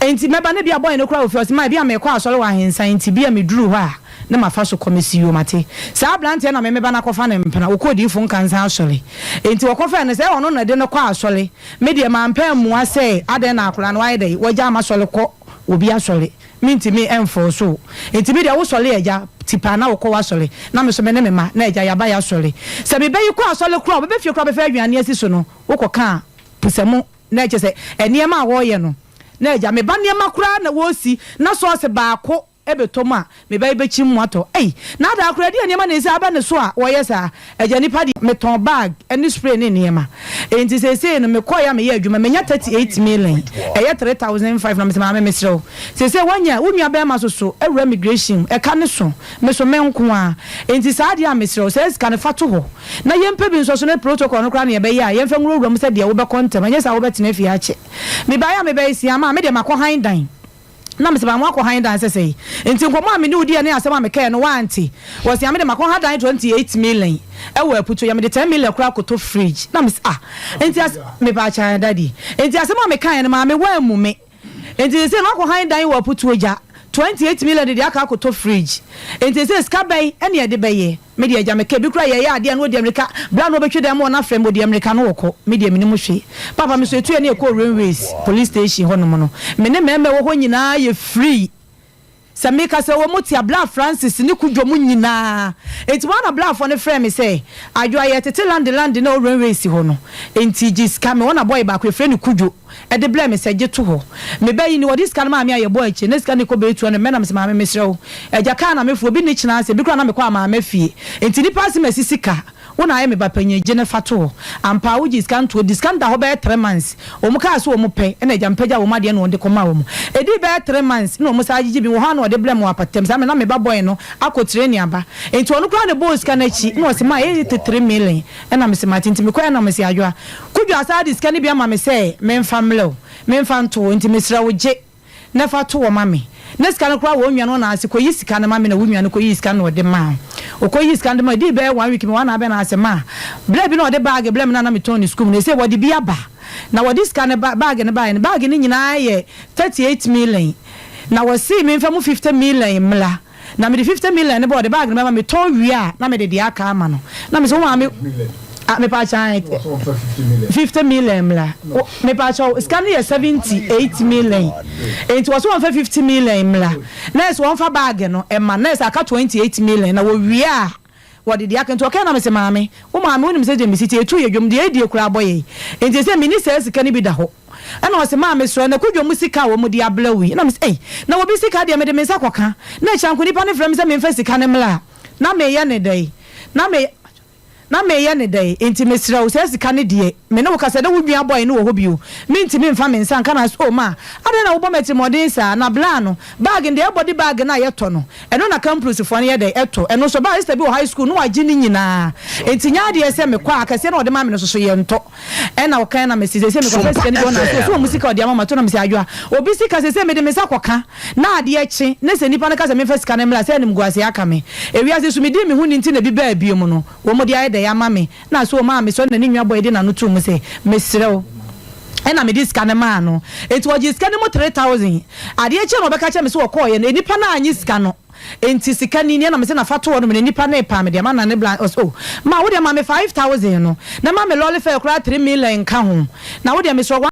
Enti mɛba na ebia boy no koraa wɔ fie ɔse ma ebia meekɔ asɔre wɔ ahensan nti bia meduru hɔ a na mafa so kɔ mese yoo mate. Saa abranteɛ na me meba no akɔfa no mpena ɔkɔ odiyifo nkansa asɔre enti wɔkɔfɛɛ no sɛ ɔno na ɛde no kɔ asɔre me deɛ mampɛ ammua sɛ adɛn na akwadaa no wayɛ dɛn wagyaa masɔre kɔ obi asɔre mentumi ɛnfɔɔso wo enti me deɛ wo sɔre agya tipaa na wokɔ w'asɔre na me so me ne me ma na agya yaba yɛasɔre sɛ mebɛyi kɔ asɔre koraa ɔbɛbɛ fie koraa bɛfɛ aduane asi so no wokɔ ka pusɛmo Na kyerɛ sɛ nneɛma a wɔreyɛ no, na agya, me ba nneɛma koraa na wɔresi, na sɔɔse baako bɛtɔ mu a, me ba yi bɛkyim mu atɔ. Ei, na adaa koraa, ɛdeɛn nneɛma na ɛsi aba ne so a wɔyɛ saa? Agya, nipa deɛ, metɔn bag ne spray ne nneɛma. Enti seesei no, mekɔeɛ a meyɛɛ adwuma, manya 38 million, ɛyɛ 3,005, na mese, Maame, mesrɛ wo, seesei woanya, wo nua barima nso so awura migration mu, ɛka ne so, me so me nko ara. Enti saa adeɛ a mesrɛ wo, saa sika no, fa to hɔ. Na yɛmpɛ bi nso so ne protocol no koraa na yɛbɛyɛ a yɛmfa nwurawura mu sɛ deɛ wobɛkɔ ntɛm ɛnyɛ saa wobɛtena fie akyɛ. Mebaeɛ a mebɛyɛ sia maa me deɛ makɔ han dan na mese maa moakɔ han dan sɛsɛi nti nkɔmmɔ a me ne wo diiɛ ne asɛm a mekaeɛ no woante wɔse a me de makɔ ha dan 28 million ɛwɔ aputo yɛ mede 10 million koraa kɔtɔ fridge na mese ah nti as mepaakyɛw daddy nti asɛm a mekaeɛ no maame woammu me Enti seesei no wakɔ han dan wɔ Aputuo gya, 28 million de deɛ aka akɔtɔ fridge. Enti seesei sika bɛn na yɛde bɛyɛ? Me deɛ agya meka ebi koraa yɛyɛ adeɛ a na ɔdi ammirika, berɛ a na ɔbɛtwi dan mu hɔ no afrɛ me ɔdi ammirika na ɔkɔ. Me deɛ mennim hwee. Papa me so ɛtuiɛ na yɛkɔɔ Railways police station hɔnom no, me ne mmarima a ɛwɔ hɔ nyinaa yɛ free. Sɛ meka sɛ wɔn tia Bla Francis ne Kudwo mo nyinaa. Enti wɔn na Blafoɔ no frɛɛ me sɛ, Adwoa yɛtete Lande Lande na owura race hɔ no, enti gye sika. Me hɔ na boy baako yɛfrɛ no Kudwo de brɛɛ me sɛ gye to hɔ. Me ba yi ni, wɔde sika no maa me a yɛbɔɔ akyire na sika no rekɔ bɛyɛ 200 mɛ na mese maame mesrɛ wo, agya kaa na meforo, obi nni kyena ase, ebi koraa na mekɔ amaama fie. Enti nnipa ase masi sika. Wo na ayɛ me ba panyin, gye no fa to hɔ. Ampa ara wogyee sika no too hɔ. Di sika no da hɔ bɛyɛ 3 months. Wɔn kaa sɛ wɔn pɛ, ɛna agya mepagyaa wɔn adeɛ na wɔde kɔmaa wɔn. Ɛdii bɛyɛ 3 months na wɔn san gyegye bi wɔ hɔ a na wɔde brɛɛ me wɔ apatam. Saa mmerɛ no na me ba boy no akɔ training aba. Enti ɔno koraa na ɛbɔɔ sika no akyi na ɔse ma ɛyɛ 3 million. Ɛna mese mate. Nti mekɔeɛ na mese Adwoa, Kudwo asan de sika no bi ama me sɛ memfa mmrɛ wo, memfa nto hɔ, nti mesrɛ wo gye. Na fa to hɔ ma me. Na sika no koraa wɔ wo nua no nan ase, kɔyi sika no ma me na wo nua no kɔyii sika no na ɔde maa wo. Ɔkɔyii sika no de maa, ɛdii bɛyɛ one week mewɔ ha na abɛn ase maa. Berɛ bi na ɔde baage brɛɛ me na na metɔn no sukuu mu no, ɛsei wɔde bi aba. Na wɔde sika no ba, baage no baeɛ no, baage no nyinaa yɛ 38 million. Na wɔsee memfa mu 50 million mmra. Na mede 50 million no ba ɔde bag no bɛma me tɔn wie a na mede deɛ aka ama no na mese wo maame ah mepaakyɛ 50 million mmra mepaakyɛ sika no yɛ 78 million enti wɔso wɔmfa 50 million mmra na ɛsɛ wɔmfa bag no ɛma na ɛsɛ aka 28 million na wɔwie a wɔde deɛ aka nti ɔkae na mese maame wo maame wonim sɛ deɛ mesi ti etu yɛ dwom deɛ edie koraa abɔ yɛn enti ɛsɛ menni saa sika no bi da hɔ. Ɛna ɔse, Maa mesrɛ, na kɔ dwom sika a wɔn de abrɛ wo yi. Ɛna mese, Ei, na obi sika deɛ mede me nsa kɔka, na akyi nipa no frɛ me sɛ memfa sika no mmra a, na meyɛ no dɛn? Na me, na meyɛ no dɛn? Enti mesrɛ wo, saa sika no deɛ, me ne wo kasa, na wo nua boy no wɔ hɔ bio, mentumi mfa me nsa nka. Na ɔse, Oh, ma, adɛn na wobɔ me atirimuɔden saa? Na bla no, bag no deɛ, ɛbɔ de bag no a yɛtɔ no, ɛno na campusfoɔ no yɛ dɛn, ɛtɔ. Ɛno nso, baa sister bi wɔ high school, na wagye ne nyinaa. Enti nyɛ adeɛ sɛ mekɔ a, akɛseɛ no a ɔde ma me no nso so, yɛntɔ. Ɛna ɔkae na mese seesei mekɔfa sika no bi hɔ na ɔse ɔwɔ mu sika ɔde ama mato na mese Adwoa obi sika seesei mede me nsa kɔka na adeɛ kye ne sɛ nipa no ka sɛ memfa sika no mmra sɛ animguaseɛ aka me ewiase so medii me ho ni nti na ebi baa biom no wɔn de ayɛ dɛn ama me na so ɔmaa me sɔre na ne nua bɔe de n'ano too mu sɛ mesrɛ wo ɛna mede sika no maa no enti ɔgyee sika no mu 3000 adeɛ kye na ɔbɛka kyerɛ me sɛ ɔkɔɔeɛ no nipa no annye sika no Enti sika ni, nea na mese na fa to hɔ nom no nipa no repaa me de ama na ne bla ɔse oh ma wo deɛ ma me 5,000 no na ma me lorry fare koraa 3 million nka ho na wo deɛ mesrɛ wo.